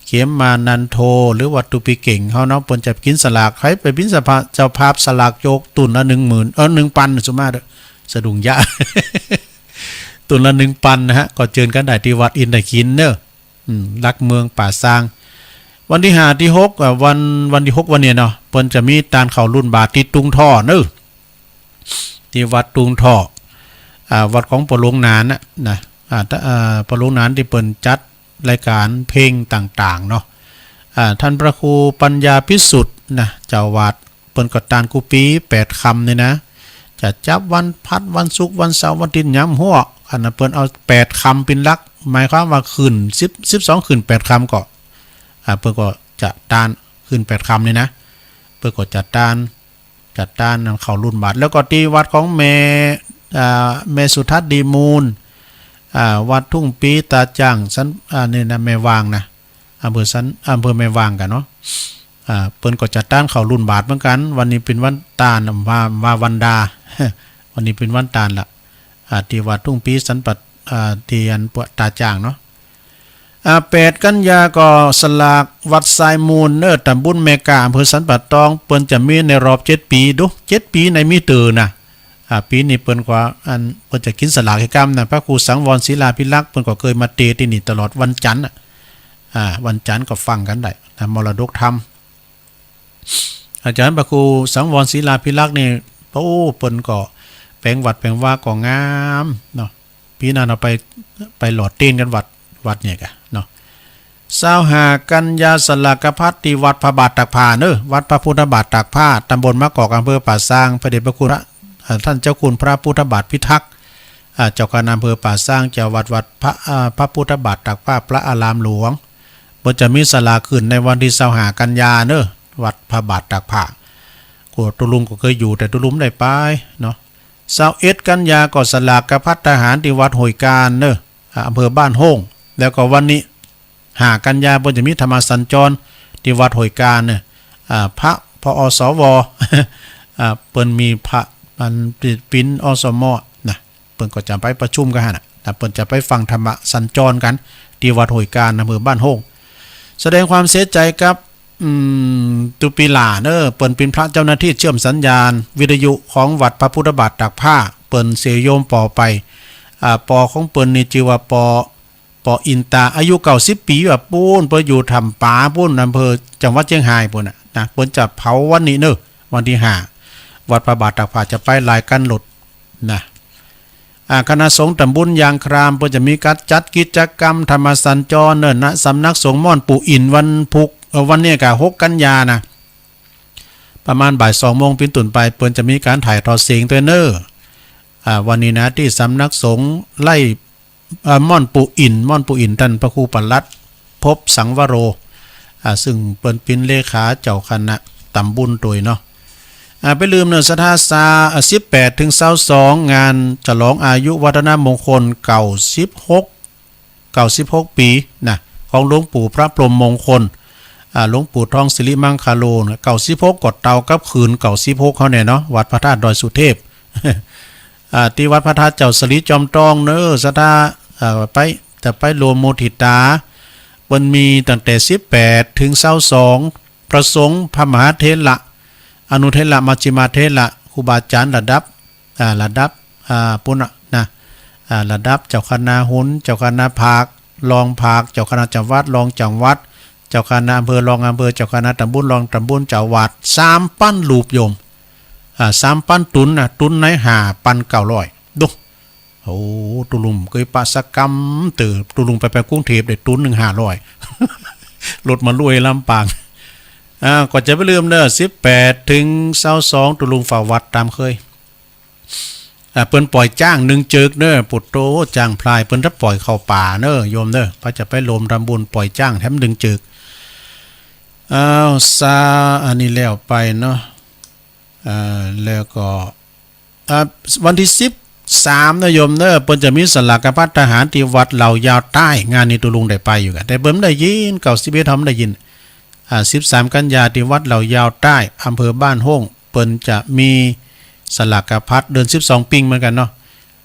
เขมมานันโท หรือว่าตุปีเก่งเฮาเนาะ เปิ้นจะกิ๋นสลาก ใผไปปิ้นสภา เจ้าภาพสลากโจกตุ่นละหนึ่งหมื่น เออ หนึ่งปัน สุมาเถอะ สะดุ้งยะ ตุ่นละหนึ่งปันนะฮะ ก็เจิญกั๋นได้ตี้วัดอินทขินเน่อ อืม หลักเมืองป่าซาง วันตี้ห้าตี้หก อ่า วัน วันตี้หกวันเนี่ยเนาะ เปิ้นจะมีตานเข้ารุ่นบาตรตี้ตุงท่อเน่อ ตี้วัดตุงท่อ อ่า วัดของปอหลวงหนานน่ะนะ อ่า ตะ อ่า ปอหลวงหนานตี้เปิ้นจัดรายก๋านเพลงต่างๆ เนาะ อ่า ท่านพระครูปัญญาภิสุทธิ์นะ เจ้าอาวาส เปิ้นก็ตานกู้ปี๋แปดค่ำนี่นะ จะจับวันพฤหัส วันศุกร์ วันเสาร์ วันอาทิตย์ ยามฮั้ว อันนั้นเปิ้นเอาแปดค่ำเป๋นหลัก หมายความว่าขึ้นสิบ สิบสองขึ้นแปดค่ำก็ อ่า เปิ้นก็จะตานขึ้นแปดค่ำนี่นะ เปิ้นก็จะตาน จะตานนั้นเข้ารุ่นบาตร แล้วก็ตี้วัดของแม่ อ่า แม่สุทัศน์ดีมูล อ่า วัดทุ่งปี๋ตาจ้างสัน อ่า นี่นะ แม่วางนะ อำเภอสัน อำเภอแม่วางกั๋นเนาะ อ่า เปิ้นก็จะตานเข้ารุ่นบาตรเหมือนกั๋น วันนี้เป๋นวันตาน ว่า ว่าวันดา วันนี้เป๋นวันตานละ อ่า ตี้วัดทุ่งปี๋สันปัด อ่า ตี้อันปวดตาจ้างเนาะ อ่า แปดกันยาก็สลากวัดทรายมูลเนอะ ตำบลแม่กา อำเภอสันป่าตอง เปิ้นจะมีในรอบเจ็ดปี๋ ดู เจ็ดปี๋ในมีเตื้อนะ อ่า ปี๋นี้เปิ้นก็ อัน เปิ้นจะกิ๋นสลากให้กำนะ พระครูสังวรศิลาภิรักษ์ เปิ้นก็เคยมาเตตี้นี่ตลอดวันจันทร์น่ะ อ่า วันจันทร์ก็ฟังกั๋นได้นะ มรดกธรรม อาจารย์พระครูสังวรศิลาภิรักษ์นี่ โอ้ เปิ้นก็แป๋งวัดแป๋งวาก็งามเนาะ ปี๋นั้นเอาไป ไปหล่อเตียนกั๋นวัด วัดเนี่ยกะเนาะ ซาวห้ากันยาสลากพัดตี้วัดพระบาทตากผ้าเนอะ วัดพระพุทธบาทตากผ้า ตำบลมะกอก อำเภอป่าซาง พระเดชพระคุณพระ อ่า ท่านเจ้าคุณพระพุทธบาทพิทักษ์ อ่า เจ้าคณะอำเภอป่าซาง เจ้าวัด วัดพระ อ่า พระพุทธบาทตากผ้า พระอารามหลวง เปิ้นจะมีสลากขึ้นในวันตี้ซาวห้ากันยาเนอะ วัดพระบาทตากผ้า ก็ตุ๊ลุงก็เคยอยู่ แต่ตุ๊ลุงได้ไปเนาะ ซาวเอ็ดกันยาก็สลากพัดทหารตี้วัดห้วยกาญเนอะ อ่า อำเภอบ้านโฮ่ง แล้วก็วันนี้ ห้ากันยา เปิ้นจะมีธรรมสัญจรตี้วัดห้วยกาญเนอะ อ่า พระ พอ สว อ่า เปิ้นมีพระ อัน ปิ๋น อสม นะ เปิ้นก็จะไปประชุมกั๋นหั้นน่ะ นะ เปิ้นจะไปฟังธรรมสัญจรกั๋นตี้วัดห้วยกาญ อำเภอบ้านโฮ่ง แสดงความเสียใจกับ อืม ตุ๊ปี๋หล้าเนอะ เปิ้นเป๋นพระเจ้าหน้าที่เชื่อมสัญญาณวิทยุของวัดพระพุทธบาทตากผ้า เปิ้นเสียโยมปอไป อ่า ปอของเปิ้นนี่จื้อว่าปอ ปออินตา อายุเก้าสิบปี๋ ว่าปู๊น เปิ้นอยู่ถ้ำป๋าปู๊น อำเภอ จังหวัดเชียงรายปู๊นน่ะ นะ เปิ้นจะเผาวันนี้เนอะ วันตี้ห้า วัดพระบาทตากผ้า จะไปหลายคันรถนะ อ่า คณะสงฆ์ตำบลยางคราม เปิ้นจะมีก๋านจัดกิจกรรมธรรมสัญจรเนอะ ณ สำนักสงฆ์ม่อนปู่อิน วันพุธ เอ่อ วันนี้ก็หกกันยานะ ประมาณบ่ายสองโมงเป๋นต้นไป เปิ้นจะมีก๋านถ่ายทอดเสียงตวยเนอะ อ่า วันนี้นะ ตี้สำนักสงฆ์ไร่ เอ่อ ม่อนปู่อิน ม่อนปู่อิน ต้านพระครูปลัดภพสังวโร อ่า ซึ่งเปิ้นเป๋นเลขาเจ้าคณะตำบลตวยเนาะ อ่า ไปลืมเนอะ ศรัทธาซา อ่า สิบแปดถึงซาวสอง งานฉลองอายุวัฒนมงคล เก้าสิบหก เก้าสิบหกปี๋นะ ของหลวงปู่พระพรหมมงคล อ่า หลวงปู่ทองสิริมังคาโลนะ เก้าสิบหก ก็เต่ากับคืน เก้าสิบหก เฮาเนี่ยเนาะ วัดพระธาตุดอยสุเทพ อ่า ตี้วัดพระธาตุเจ้าสลีจอมตองเนอะ ศรัทธา อ่า ไป จะไปรวมโมทิตา เปิ้นมีตั้งแต่สิบแปดถึงซาวสอง พระสงฆ์ พระมหาเถระ อนุเถระ มัชฌิมาเถระ ครูบาอาจารย์ระดับ อ่า ระดับ อ่า ปู๊นน่ะนะ อ่า ระดับเจ้าคณะหน เจ้าคณะภาค รองภาค เจ้าคณะจังหวัด รองจังหวัด เจ้าคณะอำเภอ รองอำเภอ เจ้าคณะตำบล รองตำบล เจ้าอาวาส สามปันรูปโยม อ่า สามปันตุ๊นนะ ตุ๊นไหนห้าปันเก้าร้อย ดู โอ้ ตุ๊ลุงเกยปะสักกำเต๋อ ตุ๊ลุงไป ไปกรุงเทพฯ ได้ตุ๊นหนึ่งห้าร้อย รถมาลุยลำปาง อ่า ก็จะไปลืมเนอะ สิบแปดถึงซาวสอง ตุ๊ลุงเฝ้าวัดตามเคย อ่า เปิ้นปล่อยจ๊างหนึ่งเจิกเนอะ ปุตโต จ๊างพลาย เปิ้นจะปล่อยเข้าป่าเนอะ โยมเนอะ พระจะไปรวมทำบุญปล่อยจ๊างแถมหนึ่งเจิก อ้าว ซา อันนี้แล้วไปเนาะ เอ่อ แล้วก็ อ่า วันตี้สิบสามนะโยมเนอะ เปิ้นจะมีสลากพัดทหารตี้วัดเหล่ายาวใต้ งานนี้ตุ๊ลุงได้ไปอยู่กั๋น แต่เปิ้นบ่ได้ยิน เก้าสิบเอ็ด เฮาบ่ได้ยิน อ่า สิบสามกันยาตี้วัดเหล่ายาวใต้ อำเภอบ้านโฮ่ง เปิ้นจะมีสลากพัด เดือนสิบสองปิงเหมือนกั๋นเนาะ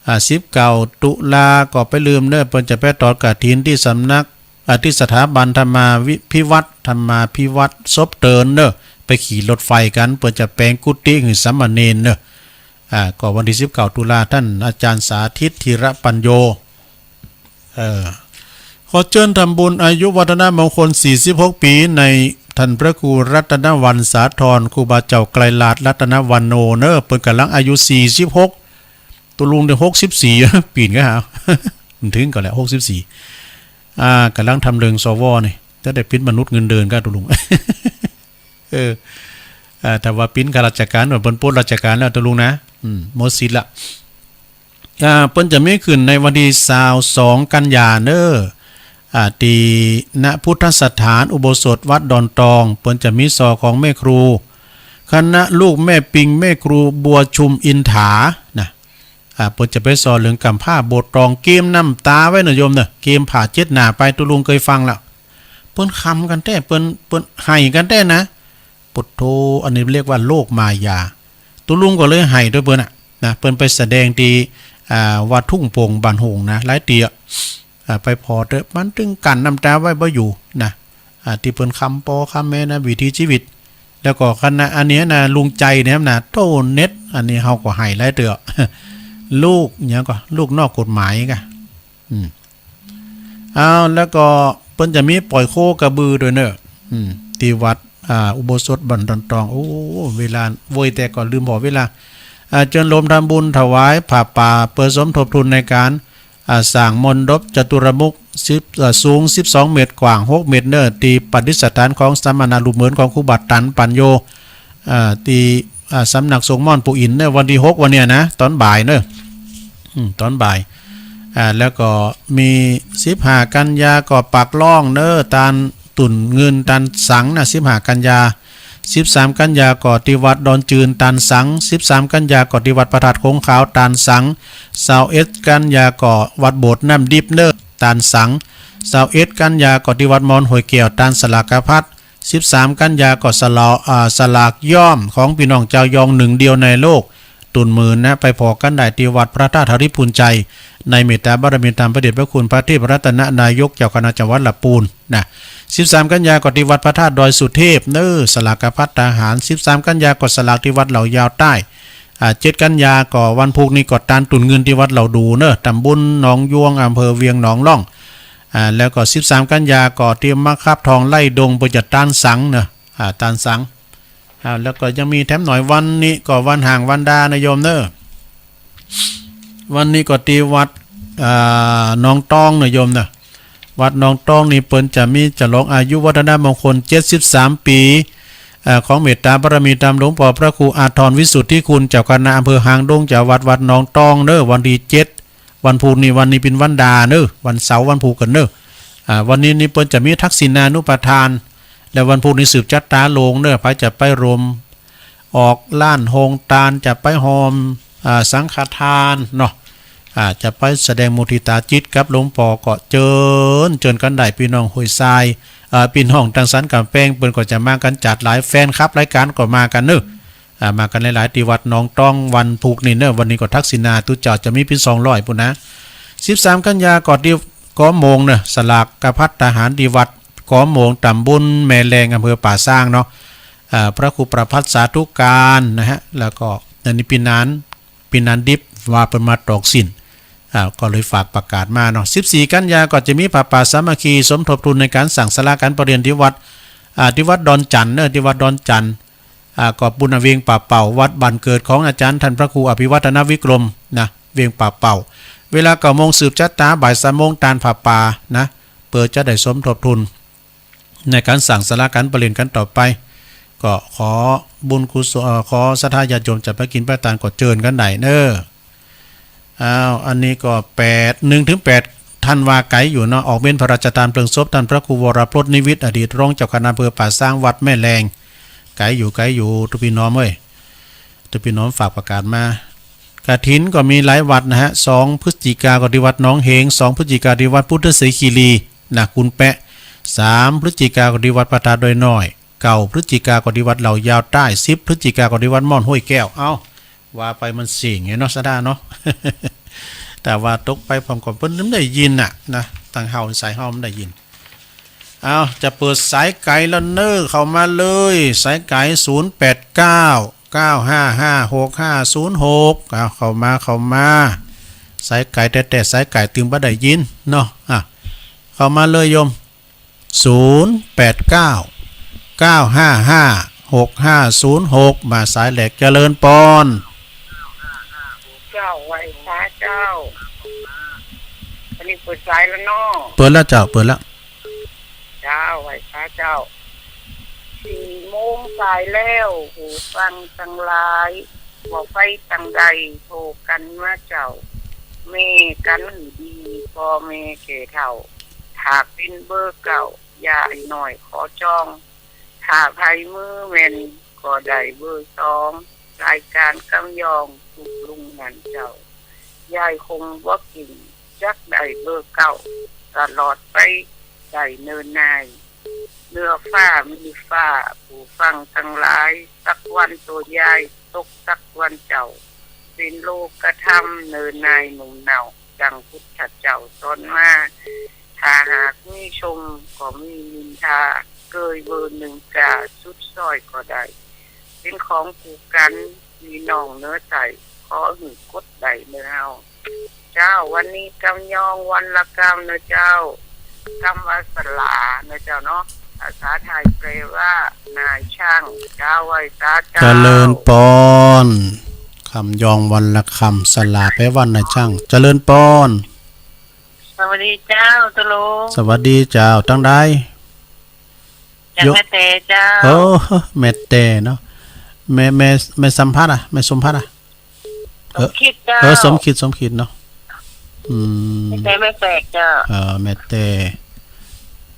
อ่า สิบเก้าตุลาก็ไปลืมเนอะ เปิ้นจะไปทอดกฐินตี้สำนัก อ่า ตี้สถาบันธรรมาวิ พิวัตร ธรรมาภิวัตร ศพเตินเนอะ ไปขี่รถไฟกั๋น เปิ้นจะแปลงกุฏิหื้อสามเณรเนอะ อ่า ก็วันตี้สิบเก้าตุลา ต้านอาจารย์สาธิต ธีระปัญโญ เอ่อ ขอเจิญทำบุญอายุวัฒนมงคลสี่สิบหกปี๋ ในต้านพระครูรัตนวรรณสาธร ครูบาเจ้าไกรลาศรัตนวรรณโณเนอะ เปิ้นก่ำลังอายุสี่สิบหก ตุ๊ลุงได้หกสิบสี่ ปี๋นก็หา มันถึงก่อนแหละ หกสิบสี่ อ่า ก่ำลังทำเริง สว นี่ จะได้ปิ้นมนุษย์เงินเดือนก็ตกลง เออ อ่า ถ้าว่าปิ้นข้าราชการ เปิ้นปลดราชการแล้วตกลงนะ อืม หมดสิทธิ์ละ อ่า เปิ้นจะมีขึ้นในวันที่ซาวสองกันยาเนอ อ่า ที่ณพุทธสถานอุโบสถวัดดอนตอง เปิ้นจะมีซอของแม่ครู คณะลูกแม่ปิง แม่ครูบัวชุมอินถา นะ อ่า เปิ้นจะไปซอเรื่องกำพร้าโบสถ์ตอง เกมน้ำตาไว้นะโยมเนอะ เกมผ่าเช็ดหน้าไป ตุลุงเคยฟังแล้ว เปิ้นขำกันแท้ เปิ้น เปิ้นไห้กันแท้นะ ปุถโธ อันนี้เรียกว่าโลกมายา ตุลุงก็เลยไห้ด้วยเปิ้นน่ะ นะ เปิ้นไปแสดงที่ อ่า วัดทุ่งโป่งบ้านโฮงนะ หลายเตื้อ อ่า ไปผ่อเต๊อะ มันตึงกั้นน้ำตาไว้บ่อยู่นะ อ่า ที่เปิ้นขำป้อขำแม่นะ วิถีชีวิต แล้วก็คณะอันนี้นะ ลุงใจเนี่ยนะ โต้เน็ต อันนี้เฮาก็ไห้หลายเตื้อ ลูกหยังก็ ลูกนอกกฎหมายกะ อืม เอา แล้วก็เปิ้นจะมีปล่อยโคกระบือด้วยเนอะ อืม ที่วัด อ่า อุโบสถบ้านดอนตอง โอ้ เวลาโว้ย แต่ก็ลืมบอกเวลา อ่า เจิญโฮมทำบุญถวายผ้าป่า เพื่อสมทบทุนในการ อ่า สร้างมณฑปจตุรมุข สิบ อ่า สูงสิบสองเมตร กว้างหกเมตรเนอะ ที่ประดิษฐานของสมณะรูปเหมือนของครูบาตันปัญโย อ่า ที่ อ่า สำนักสงฆ์ม่อนปู่อินเนอะ วันที่หกวันเนี้ยนะ ตอนบ่ายเนอะ อืม ตอนบ่าย อ่า แล้วก็มีสิบห้ากันยาก็ปากล่องเนอะ ตานตุ่นเงินตานสังนะ สิบห้ากันยา สิบสามกันยาก็ที่วัดดอนจืนตานสัง สิบสามกันยาก็ที่วัดพระธาตุโขงขาวตานสัง ซาวเอ็ดกันยาก็วัดโบสถ์น้ำดิบเนอะตานสัง ซาวเอ็ดกันยาก็ที่วัดมอนห้วยแก้วตานสลากพัด สิบสามกันยาก็สลา อ่า สลากย่อมของพี่น้องจาวยองหนึ่งเดียวในโลก ตุ่นหมื่นนะ ไปผ่อกันได้ที่วัดพระธาตุหริภุญชัย ในเมตตาบารมีธรรมพระเดชพระคุณพระเทพรัตนนายกเจ้าคณะจังหวัดละปูนนะ สิบสามกันยาก็ที่วัดพระธาตุดอยสุเทพเนอะ สลากพัดทหาร สิบสามกันยาก็สลากที่วัดเหล่ายาวใต้ อ่า เจ็ดกันยาก็วันพุธนี้ก็ตานตุ่นเงินที่วัดเหล่าดูเนอะ ตำบลหนองยวง อำเภอเวียงหนองล่อง อ่า แล้วก็สิบสามกันยาก็ที่มะครับทองไร่ดง เปิ้นจะตานสังเนอะ อ่า ตานสัง อ่า แล้วก็ยังมีแถมหน่อย วันนี้ก็วันห่างวันดานะโยมเนอะ วันนี้ก็ที่วัด อ่า หนองตองนะโยมเนอะ วัดหนองตองนี่เปิ้นจะมีฉลองอายุวัฒนมงคลเจ็ดสิบสามปี อ่า ของเมตตาบารมีธรรมหลวงพ่อพระครูอาทรวิสุทธิคุณ เจ้าคณะอำเภอหางดง เจ้าวัดวัดหนองตองเนอะ วันที่เจ็ด วันพุธนี่ วันนี้เป็นวันดาเนอะ วันเสาร์วันพุธกันเนอะ อ่า วันนี้นี่เปิ้นจะมีทักษิณานุปทาน และวันพุธนี่สืบจัตตาโลงเนอะ ไผจะไปรวมออกล้านโฮงตาน จะไปฮอม อ่า สังฆทานเนาะ อ่า จะไปแสดงมุทิตาจิตกับหลวงพ่อก็เจิญ เจิญกันได้ พี่น้องห้วยทราย อ่า พี่น้องตังสันกำแพง เปิ้นก็จะมากันจัดหลาย แฟนคลับรายการก็มากันเนอะ อ่า มากันหลายๆ ที่วัดหนองตองวันพุธนี่เนอะ วันนี้ก็ทักษิณาตุ๊เจ้าจะมีเปียงสองร้อยปุ๊นนะ สิบสามกันยาก็ที่กอมโมงเนอะ สลากพัดทหารที่วัดกอมโมง ตำบลแม่แลง อำเภอป่าซางเนาะ อ่า พระครูประภัสสาธุการนะฮะ แล้วก็อันนี้ปีนาน ปีนานดิบว่าเปิ้นมาตอกสิน อ่า ก็เลยฝากประกาศมาเนาะ สิบสี่กันยาก็จะมีผ้าป่าสามัคคีสมทบทุนในการสร้างศาลาการประเรียนที่วัด อ่า ที่วัดดอนจันเนอะ ที่วัดดอนจัน อ่า ก็ปุณณเวียงป่าเป่า วัดบ้านเกิดของอาจารย์ท่านพระครูอภิวัฒนวิกรมนะ เวียงป่าเป่า เวลาเก้าโมงสืบจัตตา บ่ายสามโมงตานผ้าป่านะ เพื่อจะได้สมทบทุนในการสร้างศาลาการประเรียนกันต่อไป ก็ขอบุญกุศล เอ่อ ขอศรัทธาญาติโยมจะไปกินไปตานก็เจิญกันได้เนอะ อ้าว อันนี้ก็แปด หนึ่งถึงแปดธันวาไกลอยู่เนาะ ออกเม้นพระราชทานเพลิงศพท่านพระครูวรพจน์นิวิทย์ อดีตรองเจ้าคณะอำเภอป่าซางวัดแม่แลง ไกลอยู่ ไกลอยู่ ตุ๊พี่น้องเอ้ย ตุ๊พี่น้องฝากประกาศมา กฐินก็มีหลายวัดนะฮะ สองพฤศจิกาก็ที่วัดหนองเหง สองพฤศจิกาที่วัดพุทธเสขีรี นะ คุณแปะ สามพฤศจิกาก็ที่วัดพระธาตุดอยน้อย เก้าพฤศจิกาก็ที่วัดเหล่ายาวใต้ สิบพฤศจิกาก็ที่วัดม่อนห้วยแก้ว เอ้า ว่าไปมันเสียงไงเนาะ ศรัทธาเนาะ แต่ว่าตกไปพร้อมกับเปิ้นไม่ได้ยินน่ะนะ ทางเฮาสายเฮาไม่ได้ยิน เอาจะเปิดสายไกลแล้วเนอะ เข้ามาเลย สายไกล ศูนย์แปดเก้า เก้าห้าห้า หกห้าศูนย์หก เอาเข้ามา เข้ามา สายไกลแต๊ๆ สายไกลตึงบ่ได้ยินเนาะ อ่ะ เข้ามาเลยโยม ศูนย์แปดเก้า เก้าห้าห้า หกห้าศูนย์หก มาสายแรก เจริญปอน เจ้า ไหว้พระเจ้า อันนี้เปิดสายแล้วเนาะ เปิดแล้วเจ้า เปิดแล้ว เจ้า ไหว้ เจ้า สี่โมงสายแล้ว หูฟังตังหลาย บ่ไปตังใด โทรกันมาเจ้า แม่กันหือดี พ่อแม่แก่เฒ่า ถ้าเป็นเบอร์เก้า ย่าไอ้น้อยขอจอง ถ้าไผมือแม่น ก็ได้เบอร์สอง รายการกำยองตุลุงนั่นเจ้า ยายคงบ่เก่ง จักได้เบอร์เก้า ตลอดไปได้เนินนาย เหนือฟ้ามีฟ้า ผู้ฟังทั้งหลาย สักวันตัวยายตกสักวันเจ้า เป็นโลกธรรมเนินนายหนุ่มเนา ดังพุทธเจ้าสอนมา ถ้าหากมีชมก็มีนินทา เกยเบอร์หนึ่งกาสุดซอยก็ได้ เป็นของคู่กัน พี่น้องเหนือใต้ ขอหื้อกดได้เนอเฮา เจ้า วันนี้กำยองวันละกำเนอะเจ้า กำว่าสลาเนอะเจ้าเนาะ ภาษาไทยแปลว่านายช่าง เจ้า ไหว้สาเจ้า เจริญปอน กำยองวันละกำ สลาแปลว่านายช่าง เจริญปอน สวัสดีเจ้า ตุลุง สวัสดีเจ้า ตังใด จาก โย แม่แต่เจ้า โอ้ แม่แต่เนาะ แม่ แม่ แม่สมพัดอะ แม่สมพัดอะ สมคิดเจ้า เออ สมคิด สมคิดเนาะ อืม แม่แต่แม่แฝกเจ้า เออ แม่แต่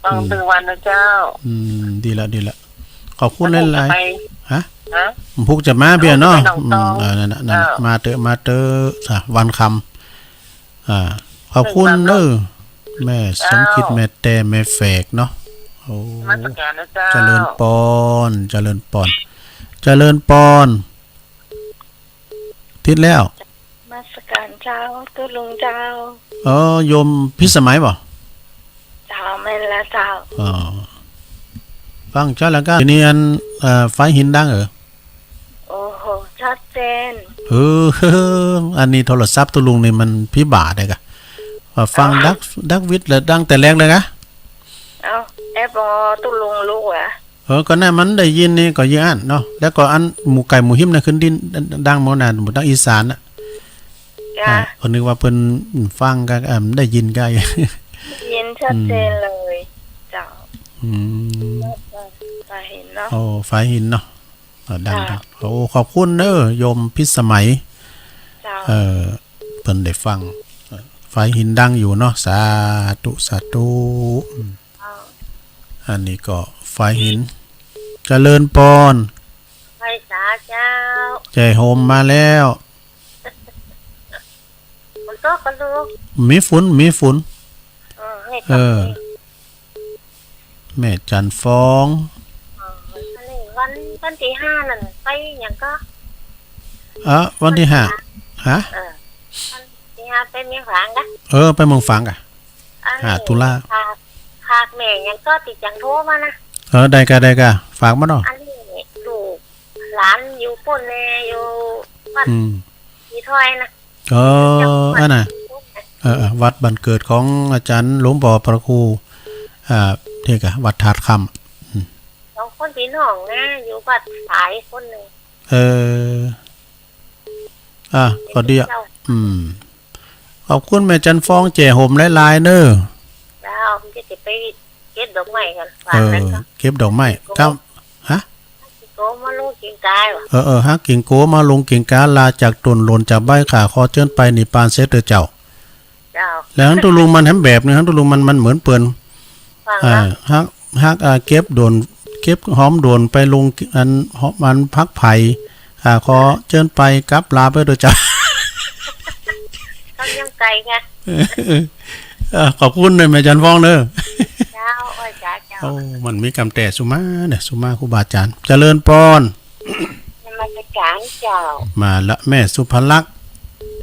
ต้อง อืม ตื่นวันนะเจ้า อืม ดีละ ดีละ ขอบคุณหลายๆ ฮะ ฮะ พุกจะมาเพียเนาะ พุกจะไปหนองตอง อืม เออ นั่นน่ะ นั่นน่ะ เออ มาเต๊อะ มาเต๊อะ สะ วันคำ อ่า ขอบคุณเนอะ แม่สมคิด เจ้า แม่แต่ แม่แฝกเนาะ โอ้ นมัสการนะเจ้า เจริญปอน เจริญปอน เจริญปอน ติดแล้ว นมัสการเจ้า ตุ๊ลุงเจ้า เออ โยมพิสมัยบ่ เจ้า แม่นละเจ้า อ๋อ ฟังเจ้าแล้วก็ ทีนี้อัน เอ่อ ไฟหินดังเออ โอ้โห ชัดเจน เออ อันนี้โทรศัพท์ตุ๊ลุงนี่มันพิบาทเลยกะ ว่าฟัง เอ้า ดัก ดักวิทย์เลยดังแต่แรกเลยกะ เอ้า แอปเอาตุ๊ลุงลุกวะ เออ ก็นั่นมันได้ยินนี่ก็ยิ่งอันเนาะ แล้วก็อันหมู่ไก่หมู่หิมน่ะขึ้นดินดังหมดน่ะ หมู่ทางอีสานน่ะ จ้ะ อ่า ก็นึกว่าเพิ่นฟังก็ เอิ่ม ได้ยินก็ ได้ยินชัดเจนเลย อืม เจ้า อืม ฝ่ายหินเนาะ โอ้ ฝ่ายหินเนาะ เออ ดัง จ้ะ ดัง โอ้ ขอบคุณเด้อ โยมพิสมัย เจ้า เออ เพิ่นได้ฟัง เออ ฝ่ายหินดังอยู่เนาะ สาธุ สาธุ อืม เจ้า อันนี้ก็ฝ่ายหิน เจริญปอน ไหว้สาเจ้า แจ่ห่มมาแล้ว ฝนตกกันดู มีฝน มีฝน เออ นี่ เออ ตกนี่ แม่จันทร์ฟอง เออ อันนี้วัน วันที่ห้านั่นไปหยังก็ เออ วันที่ห้า ฮะ เออ วันที่ห้าไปเมืองฝางกะ เออ ไปเมืองฝางกะ อันนี้ ห้าตุลา ฝาก ฝากแม่หยังก็ติดจังโทรมานะ เออ ได้กะ ได้กะ ฝากมาเนาะ อันนี้ลูกหลานอยู่ปุ้นแน่ อยู่วัด อืม อีถ้อยนะ เออ อันน่ะ เออ เออ วัดบ้านเกิดของอาจารย์หลวงพ่อพระครู อ่า นี่กะ วัดธาตุคำ อืม สองคนพี่น้องนะ อยู่วัดสายคนหนึ่ง เออ อ่ะ ก็ดีอ่ะ เจ้า อืม ขอบคุณแม่จันทร์ฟอง แจ่ห่มหลายๆ เนอะ เจ้า มันจะไปเก็บดอกไม้กัน ฝาก เออ อะไรก็ เก็บดอกไม้ ครับ ฮะ โกมาลงเกียงกายวะ เออ เออ หากิ่งโกมาลงเกียงกา ลาจากต้นหล่นจากใบ ข้าขอเจิญไปนิพพานเสียเถิดเจ้า เจ้า แล้วฮันตุลุงมันแหมแบบหนึ่ง ฮันตุลุงมัน มันเหมือนเปิ้น ฟัง อ่า นะ ฮัก ฮัก อ่า เก็บโดน เก็บหอมโดนไปลงอัน หอมอันผักไผ่ ข้าขอเจิญไปกลับลาไปเถิดเจ้า ต้องยังไกลไง เออ ขอบคุณเนอะแม่จันทร์ฟองเนอะ เจ้า ไหว้สาเจ้า โอ้ มันมีกำแต้สุมาเนี่ย สุมาครูบาอาจารย์ เจริญปอน นมัสการเจ้า มาละแม่สุภลักษณ์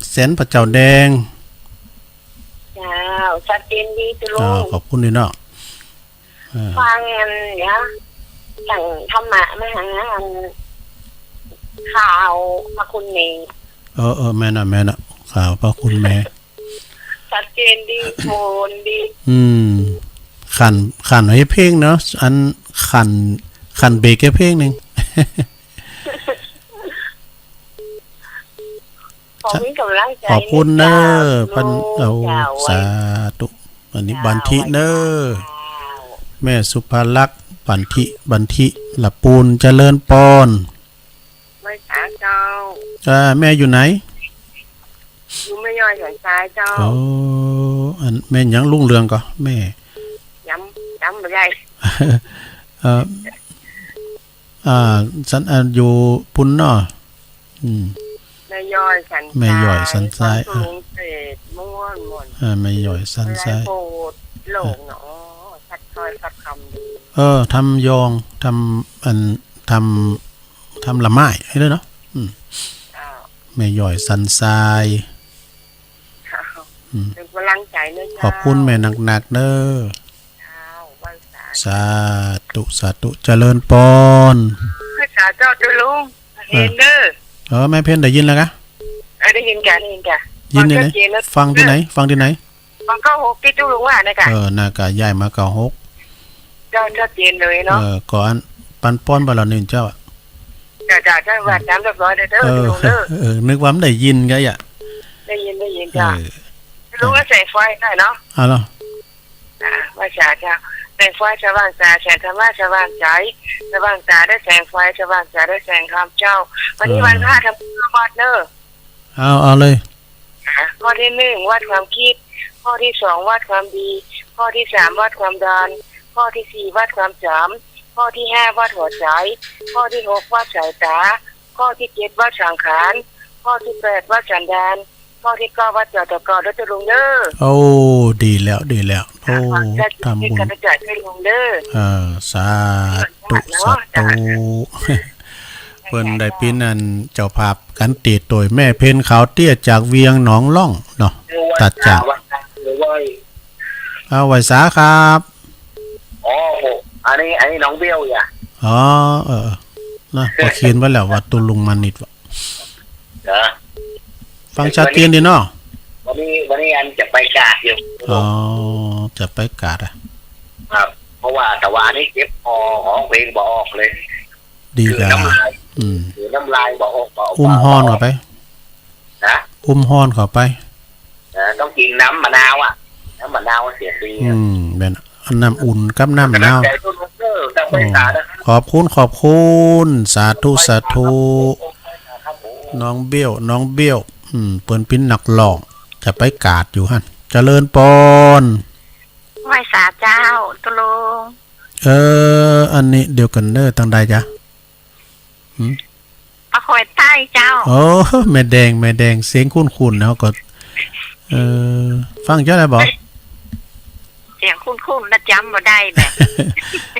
แสนพระเจ้าแดง เจ้า ชัดเจนดีตุลุง อ่า ขอบคุณดีเนาะ อ่า ฟังอันเนี่ย ตั้งธรรมะมาหาอัน ข่าวพระคุณแม่ เออ เออ แม่นน่ะ แม่นน่ะ ข่าวพระคุณแม่ ชัดเจนดี โทนดี อืม ขัน ขันไว้เพลงเนาะ อันขัน ขันเบรกไว้เพลงหนึ่ง ขอมีกำลังใจ ขอบคุณเนอะ เจ้า พัน โอ้ เจ้า สาธุ อันนี้ เจ้า บันทิเนอะ เจ้า แม่สุภลักษณ์ บันทิ บันทิ ละปูน เจริญปอน ไหว้สาเจ้า เอ่อ แม่อยู่ไหน อยู่แม่ย้อยสันทรายเจ้า โอ้ อันแม่หยังรุ่งเรืองก็ แม่ จำ จำบ่ได้ เอ่อ อ่า สัน อ่า อยู่ปุ้นเนาะ อืม แม่ย้อยสันทราย แม่ย้อยสันทราย บ้านทุ่งเศษม่วนม่วน อ่า แม่ย้อยสันทราย โพธิ์โลกเนาะ สักถ้อยสักคำดี เออ ทำยอง ทำ อัน ทำ ทำละไม้ให้ด้วยเนาะ อืม เจ้า แม่ย้อยสันทราย เจ้า อืม เป็นกำลังใจนะเจ้า ขอบคุณแม่นักๆเด้อ เจ้า ไหว้สา สาธุ สาธุ เจริญปอน ไหว้สาเจ้า เจ้าลุง เออ เห็นเด้อ เออ แม่เพ็ญได้ยินแล้วกะ เออ ได้ยินจ้ะ ได้ยินจ้ะ ยินเลยนะ ฟังชัดเจนนะ ฟังที่ไหน ฟังที่ไหน ฟังเก้าหกที่เจ้าลุงว่านะกะ เออ น่ากะย้ายมาเก้าหก เจ้า ชัดเจนเลยเนาะ เออ ก่อนปันปอนไปแล้วนี่เจ้าอะ เจ้า เจ้า เจ้า ว่าตามเรียบร้อยเลยเด้อ เออ เจ้าลุงเด้อ เออ นึกว่ามันได้ยินไงอะ ได้ยิน ได้ยินจ้ะ เออ ลุงก็ใส่ไฟได้เนาะ เอาเหรอ อ่า ไหว้สาเจ้า แสงไฟสว่างตา แสงธรรมะสว่างใจ สว่างตาด้วยแสงไฟ สว่างใจด้วยแสงธรรมเจ้า วันนี้ เออ วันพระทำบุญวัดเนอะ เอา เอาเลย อ่ะ ข้อที่หนึ่ง วัดความคิด ข้อที่สอง วัดความดี ข้อที่สาม วัดความดัน ข้อที่สี่ วัดความจำ ข้อที่ห้า วัดหัวใจ ข้อที่หก วัดสายตา ข้อที่เจ็ด วัดสังขาร ข้อที่แปด วัดสันดาน ข้อที่เก้า วัดจอตกเด้อเจ้าลุงเด้อ โอ้ ดีแล้ว ดีแล้ว โอ้ อ่ะ ขออนุญาต ทำบุญ เจ้าลุงเด้อ เออ สาธุ เนาะ สาธุ เปิ้นได้เปิ้นอันเจ้าภาพกันติดโดยแม่เพ็ญขาวเตี้ยจากเวียงหนองล่องเนาะ ตัดจาก เอาไหว้สาครับ อ๋อ อันนี้ อันนี้น้องเบี้ยวอย่า อ๋อ เออ นะ พอเขียนไว้แล้วว่าตุลุงมานิดวะ นะ ฟังชัดเจนดีเนาะ วันนี้ วันนี้อันจะไปกาดอยู่ อ๋อ จะไปกาดอะ ครับ เพราะว่าแต่ว่าอันนี้เจ็บคอ ร้องเพลงบ่ออกเลย ดี คือ แล้ว น้ำลาย อืม คือน้ำลายบ่ออก บ่ออก อุ้มฮ้อนเข้าไป นะ อุ้มฮ้อนเข้าไป นะ ต้องกินน้ำมะนาวอะ น้ำมะนาวเสียดี อืม แม่น อันน้ำอุ่นกับน้ำหนาว กำลังใจเจ้าลุงเด้อ จะไปกาดนะครับ ขอบคุณ ขอบคุณ สาธุ สาธุ ครับผม น้องเบี้ยว น้องเบี้ยว อืม เปิ้นปิ้นนักร้อง จะไปกาดอยู่หั่น เจริญปอน ไหว้สาเจ้า ตุลุง เออ อันนี้เดียวกันเด้อ ตังใดจ๊ะ หืม ปะคอยใต้เจ้า โอ้ แม่แดง แม่แดง เสียงคุ้นๆ เนาะ ก็ เออ ฟังเจ้าได้บ่ เสียงคุ้นๆ นะ จำบ่ได้แบบ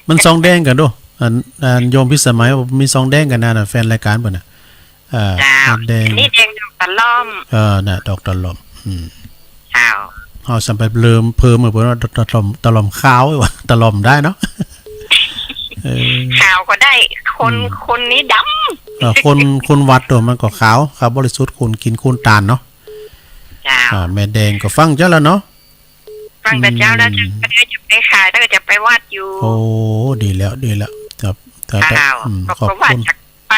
มันซองแดงกันดู อัน อันโยมพิสมัยมีซองแดงกันนะ แฟนรายการเปิ้นน่ะ เอ่อ เจ้า แดง นี่แดงดอกตะล่อม เออ น่ะ ดอกตะล่อม อืม เจ้า เฮาซ้ำไปเพิ่ม เพิ่มมาเปิ้นว่าตะล่อม ตะล่อมขาวว่ะ ตะล่อมได้เนาะ เออ ขาวก็ได้ คน อืม คนนี้ดำ เออ คน คนวัดตัวมันก็ขาว ขาวบริสุทธิ์ คนกิน คนตานเนาะ เจ้า อ่า แม่แดงก็ฟังเจ้าแล้วเนาะ ฟังแต่เจ้าแล้ว อืม เจ้าก็ได้จะไปขาย แล้วก็จะไปวัดอยู่ โอ้ ดีแล้ว ดีแล้ว ครับ ครับ เจ้า อืม ก็ ขอบคุณ ว่าจะไป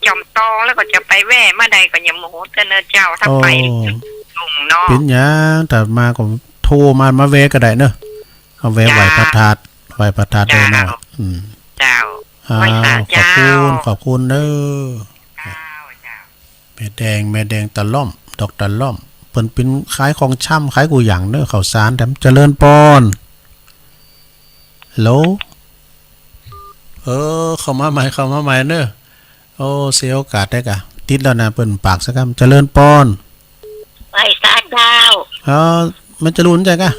จอมตอง แล้วก็จะไปแวะเมื่อใดก็ยังโมโหเจ้าเนอะเจ้า ถ้าไป โอ้ ลงเนาะ เป็นหยัง ถ้ามาก็โทรมา มาแวะก็ได้เนอะ เอาแวะ เจ้า ไหว้พระธาตุ ไหว้พระธาตุได้เนาะ เจ้า อืม เจ้า อ้าว ไหว้สา ขอบคุณ เจ้า ขอบคุณเด้อ เจ้า เจ้า แม่แดง แม่แดงตะล่อม ดอกตะล่อม เปิ้นปิ้นขายของชำ ขายกู้อย่างเน้อ ข้าวสารแถม เจริญปอน ฮัลโหล เออ เข้ามาใหม่ เข้ามาใหม่เน้อ โอ้ เสียโอกาสได้กะ ติดแล้วนะ เปิ้นปากสักคำ เจริญปอน ไหว้สาเจ้า เออ แม่จรูนใช่กะ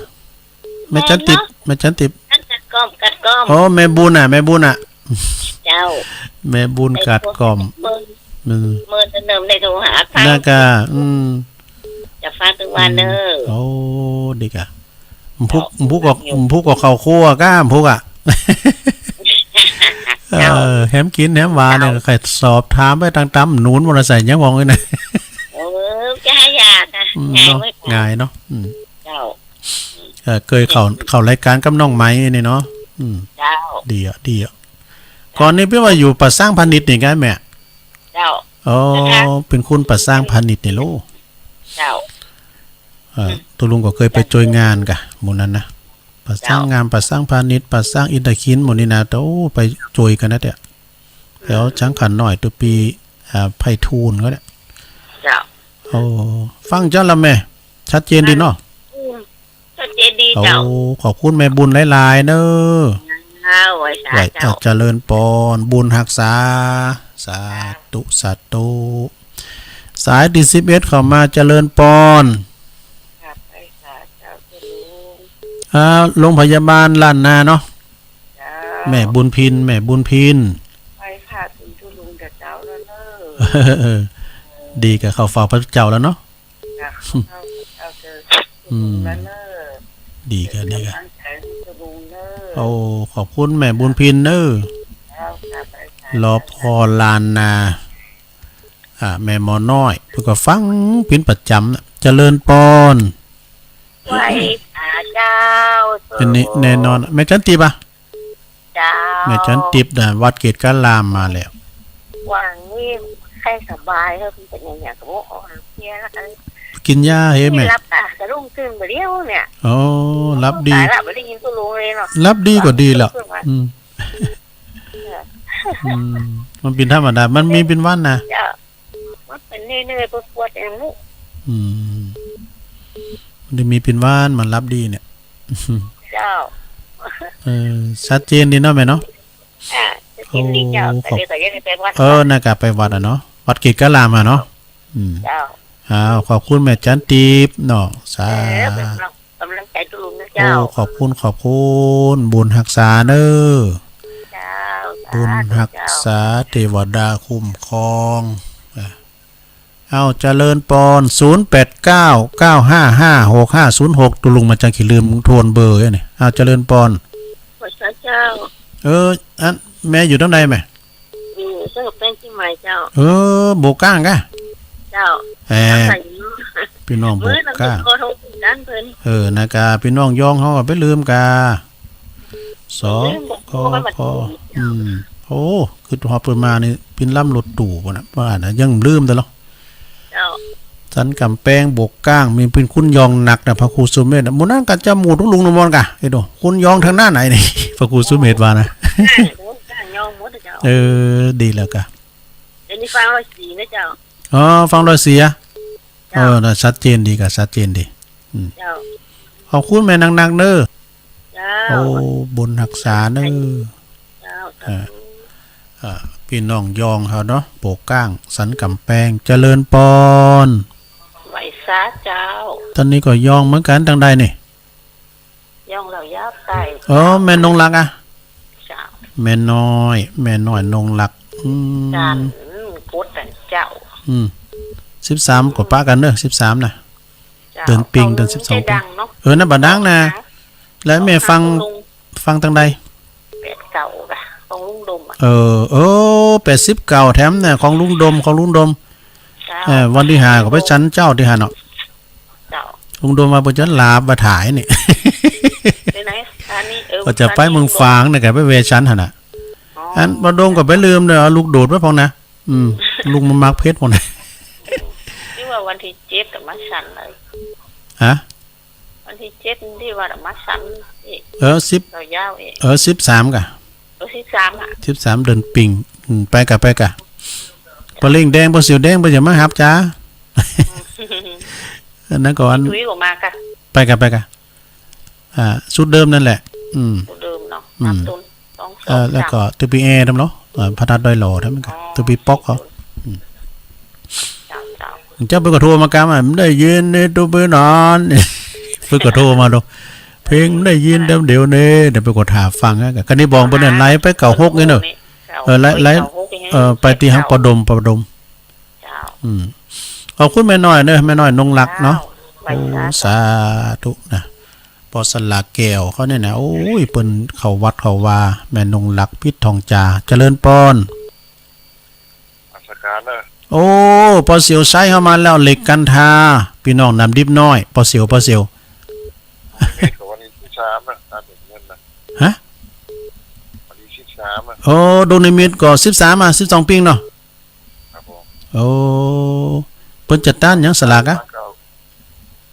แม่จันติบ แม่นเนาะ แม่จันติบ จันกัดก้อม กัดก้อม โอ้ แม่บุญน่ะ แม่บุญน่ะ เจ้า แม่บุญกัดก้อม เบิ่ง อืม เมินเนิมได้โทรหาฟัง นะกะ อืม จะฟังทุกวันเน้อ อืม โอ้ ดีกะ พุก พุกก็ พุกก็เข้าครัวกะ พุกอะ เจ้า เออ แหมกินแหมหวานเนี่ย ใครสอบถามไปตางตำหนุนมอเตอร์ไซค์ยังมองเลยนะ เออ จะให้ยากนะ อืม ง่าย เนาะ ไว้ก่อน ง่ายเนาะ อืม เจ้า เอ่อ เคยเข้า เข้ารายการกับน้องไหมนี่เนาะ อืม เจ้า ดีอ่ะ ดีอ่ะ ก่อนนี้พี่ว่าอยู่ป่าสร้างพาณิชย์นี่ไงแม่ เจ้า อ๋อ นะคะ เป็นคนป่าสร้างพาณิชย์นี่ลูก เจ้า เอ่อ อืม ตัวลุงก็เคยไปช่วยงานกะหมู่นั้นนะ ไป ประสานงาน เจ้า ประสานพาณิชย์ ประสานอินทขิล หมู่นี้นะ โอ้ ไปช่วยกันนะเตี้ย แถวสังขะน้อย ตัวปี อ่า ไพฑูรย์ก็ได้ เจ้า โอ้ ฟังเจ้าละแม่ ชัดเจนดีเนาะ อืม ชัดเจนดีเจ้า โอ้ ขอบคุณแม่บุญหลายๆ เนอะ เจ้า ไหว้สา ไหว้ เจ้า เจริญปอน บุญฮักษา สาธุ สาธุ สายที่สิบเอ็ดเข้ามา เจริญปอน ครับ ไหว้สาเจ้า เจ้าลุง อ่า โรงพยาบาลล้านนาเนาะ เจ้า แม่บุญพิน แม่บุญพิน ไปค่ะ ถึงทุลุงกับเจ้าแล้วเนอะ เออ ดีกับเข้าเฝ้าพระเจ้าแล้วเนาะ ค่ะ เข้าเจ้าเจอทุลุงแล้วเนอะ อืม ดีกับ ดีกับ เป็นกำลังใจให้ทุลุงเนอะ โอ้ ขอบคุณแม่บุญพินเนอะ เจ้าค่ะ ไปค่ะ รอพอล้านนา อ่า แม่หมอน้อย เพิ่นก็ฟังเป็นประจำนะ เจริญปอน ไหว้สาเจ้า อันนี้แน่นอน แม่จันทิพย์อะ เจ้า แม่จันทิพย์นะ วัดเกตุการามมาแล้ว หว่างนี้ใครสบายก็คือเป็นอย่างเงี้ย ก็บอกอ่อนเพลียแล้วกัน กินยาเฮ้ยแม่ หลับอ่ะ สะดุ้งตื่นมาเดียวเนี่ย โอ้ หลับดี ตายละ ไม่ได้ยินตัวลุงเลยเนาะ หลับดีก็ดีแล้ว หลับตื่นมา อืม อืม มันเป็นธรรมดา มันมีเป็นวันนะ เจ้า มันเป็นเนื่อยๆ ปวดๆ อย่างนี้ อืม มันได้มีเป็นวัน มันหลับดีเนี่ย เจ้า เออ ชัดเจนดีเนาะแม่เนาะ อ่า ชัดเจนดีเจ้า โอ้ ขอบ แต่เดี๋ยวก็ยังได้ไปวัด เออ น่ากะไปวัดอะเนาะ วัดเกตุการามอะเนาะ อืม เจ้า อ้าว ขอบคุณแม่จันทิพย์เนาะ สา เออ เป็นกำลัง กำลังใจทุลุงนะเจ้า โอ้ ขอบคุณ ขอบคุณ บุญฮักษาเนอะ เจ้า บุญฮักษา สาธุเจ้า เทวดาคุ้มครอง อ่ะ เอา เจริญปอน ศูนย์แปดเก้า เก้าห้าห้า หกห้าศูนย์หก ตุลุงมาจากขี้ลืมทวนเบอร์เนี่ย เอา เจริญปอน ขอบคุณเจ้า เออ อัน แม่อยู่ตรงไหนแม่ อยู่สงบแป้งเชียงใหม่เจ้า เออ โบกก้างกะ เจ้า แหม ทำไมเนาะ พี่น้องโบกก้าง มื้อนั้นก็โทรคุยกันเพิ่น เออ นะกะ พี่น้องยองเฮาก็ไปลืมกะ สอง ลืมบอก ก็ ว่ามัน ก็ อืม โอ้ คือฮอดเพิ่นมานี่ เป็นลำรถตู้พุ่นน่ะ ว่านะ ยังลืมแต่ละ เจ้า สันกำแพง โบกก้าง มีเป็นคุณยองหนักนะ พระครูสุเมธนะ หมู่นั้นก็จะหมู่ทุลุงนมอนกะ เอ้ยโด คุณยองทางหน้าไหนนี่ พระครูสุเมธว่านะ เจ้า ยองหมดเจ้า เออ ดีแล้วกะ เดี๋ยวนี้ฟังร้อยสี่นะเจ้า อ๋อ ฟังร้อยสี่อะ เจ้า เออ น่ะ ชัดเจนดีกะ ชัดเจนดี อืม เจ้า ขอบคุณแม่นักๆ เด้อ เจ้า โอ้ บุญฮักษาเด้อ เจ้า เออ สาธุ เอ่อ พี่น้องยองเขาเนาะ โบกก้าง สันกำแพง เจริญปอน ไหว้สาเจ้า ตอนนี้ก็ยองเหมือนกัน ทางใดนี่ ยองเหล่ายาวใต้ อ๋อ แม่นงรักอะ เจ้า แม่น้อย แม่น้อยนงรัก อืม จันทร์ อืม พุธน่ะเจ้า อืม สิบสามก็ปะกันเด้อ สิบสามน่ะ เจ้า เดือนปิง ของ เดือนสิบสอง เจดังเนาะ เออ นั่นบ่ดังนะ ของ แล้วแม่ฟัง ของลุง ฟังทางใด แปดเก้า กะ ของลุงดมอะ เออ เออ แปดสิบเก้า แถมเนี่ย ของลุงดม ของลุงดม เจ้า เออ วันที่ห้าก็ไปฉันเจ้าที่หั้นเนาะ เจ้า ลุงดมว่าบ่ฉันหลาบว่าถ่ายนี่ ไปไหน อันนี้ เออ ว่าจะไปเมืองฝางเนี่ย ก็ไปแวะฉันหั่นน่ะ อ๋อ อันบ่ดมก็ไปลืมเด้อ เอาลูกโดดไว้พองนะ อืม ลูกมันมักเผ็ดพองนะ ที่ว่าวันที่เจ็ดก็มาฉันเลย ฮะ วันที่เจ็ดที่ว่ามาฉันอีก เออ สิบ เรายาวอีก เออ สิบสามกะ เออ สิบสามอะ สิบสาม เดือนปิง อืม ไปกะ ไปกะ ปะเล็งแดง ปะเสียวแดง ปะจะมาหับจ้า อันนั้นก่อน พี่ตุ้ยก็มากะ ไปกะ ไปกะ อ่า ชุดเดิมนั่นแหละ อืม ชุดเดิมเนาะ อืม สามศูนย์ สองสอง เออ แล้วก็ สาม ตัวปีแอร์ทำเนาะ เออ พระธาตุดอยหล่อทำกัน อ๋อ ตัวปีป๊อกเขา อืม เจ้า เจ้า เจ้าเปิ้นก็โทรมากำอ่ะ ไม่ได้ยินนี่ตัวเปิ้นนอน เปิ้นก็โทรมาดู เพลงไม่ได้ยินเดี๋ยวเดี๋ยวนี้ เดี๋ยวเปิ้นก็ถ่าฟังอ่ะ ก็นี่บอกเปิ้นเนี่ย ไล่ไปเก้าหกนี่เนอะ เออ ไล่ ไล่ เก้าหกนี่ เออ ไปที่ห้างปอดม ปอดม เจ้า อืม ขอบคุณแม่น้อยเนอะ แม่น้อยนงรักเนาะ เจ้า โอ้ สาธุนะ ปอสลากแก้วเขาเนี่ยนะ โอ้ย เปิ้นเข้าวัดเข้าวา แม่นงรัก พิษทองจา เจริญปอน นมัสการเนอะ โอ้ ปอเสียวไซเฮามาแล้ว เหล็กกันทา พี่น้องน้ำดิบน้อย ปอเสียว ปอเสียว นี่ก็วันที่สิบสามนะ ตามเห็นเงินนะ ฮะ วันที่สิบสามอะ โอ้ ดวงนิมิตก็สิบสามอะ สิบสองปิงเนาะ ครับผม โอ้ เปิ้นจะต้านหยังสลากอะ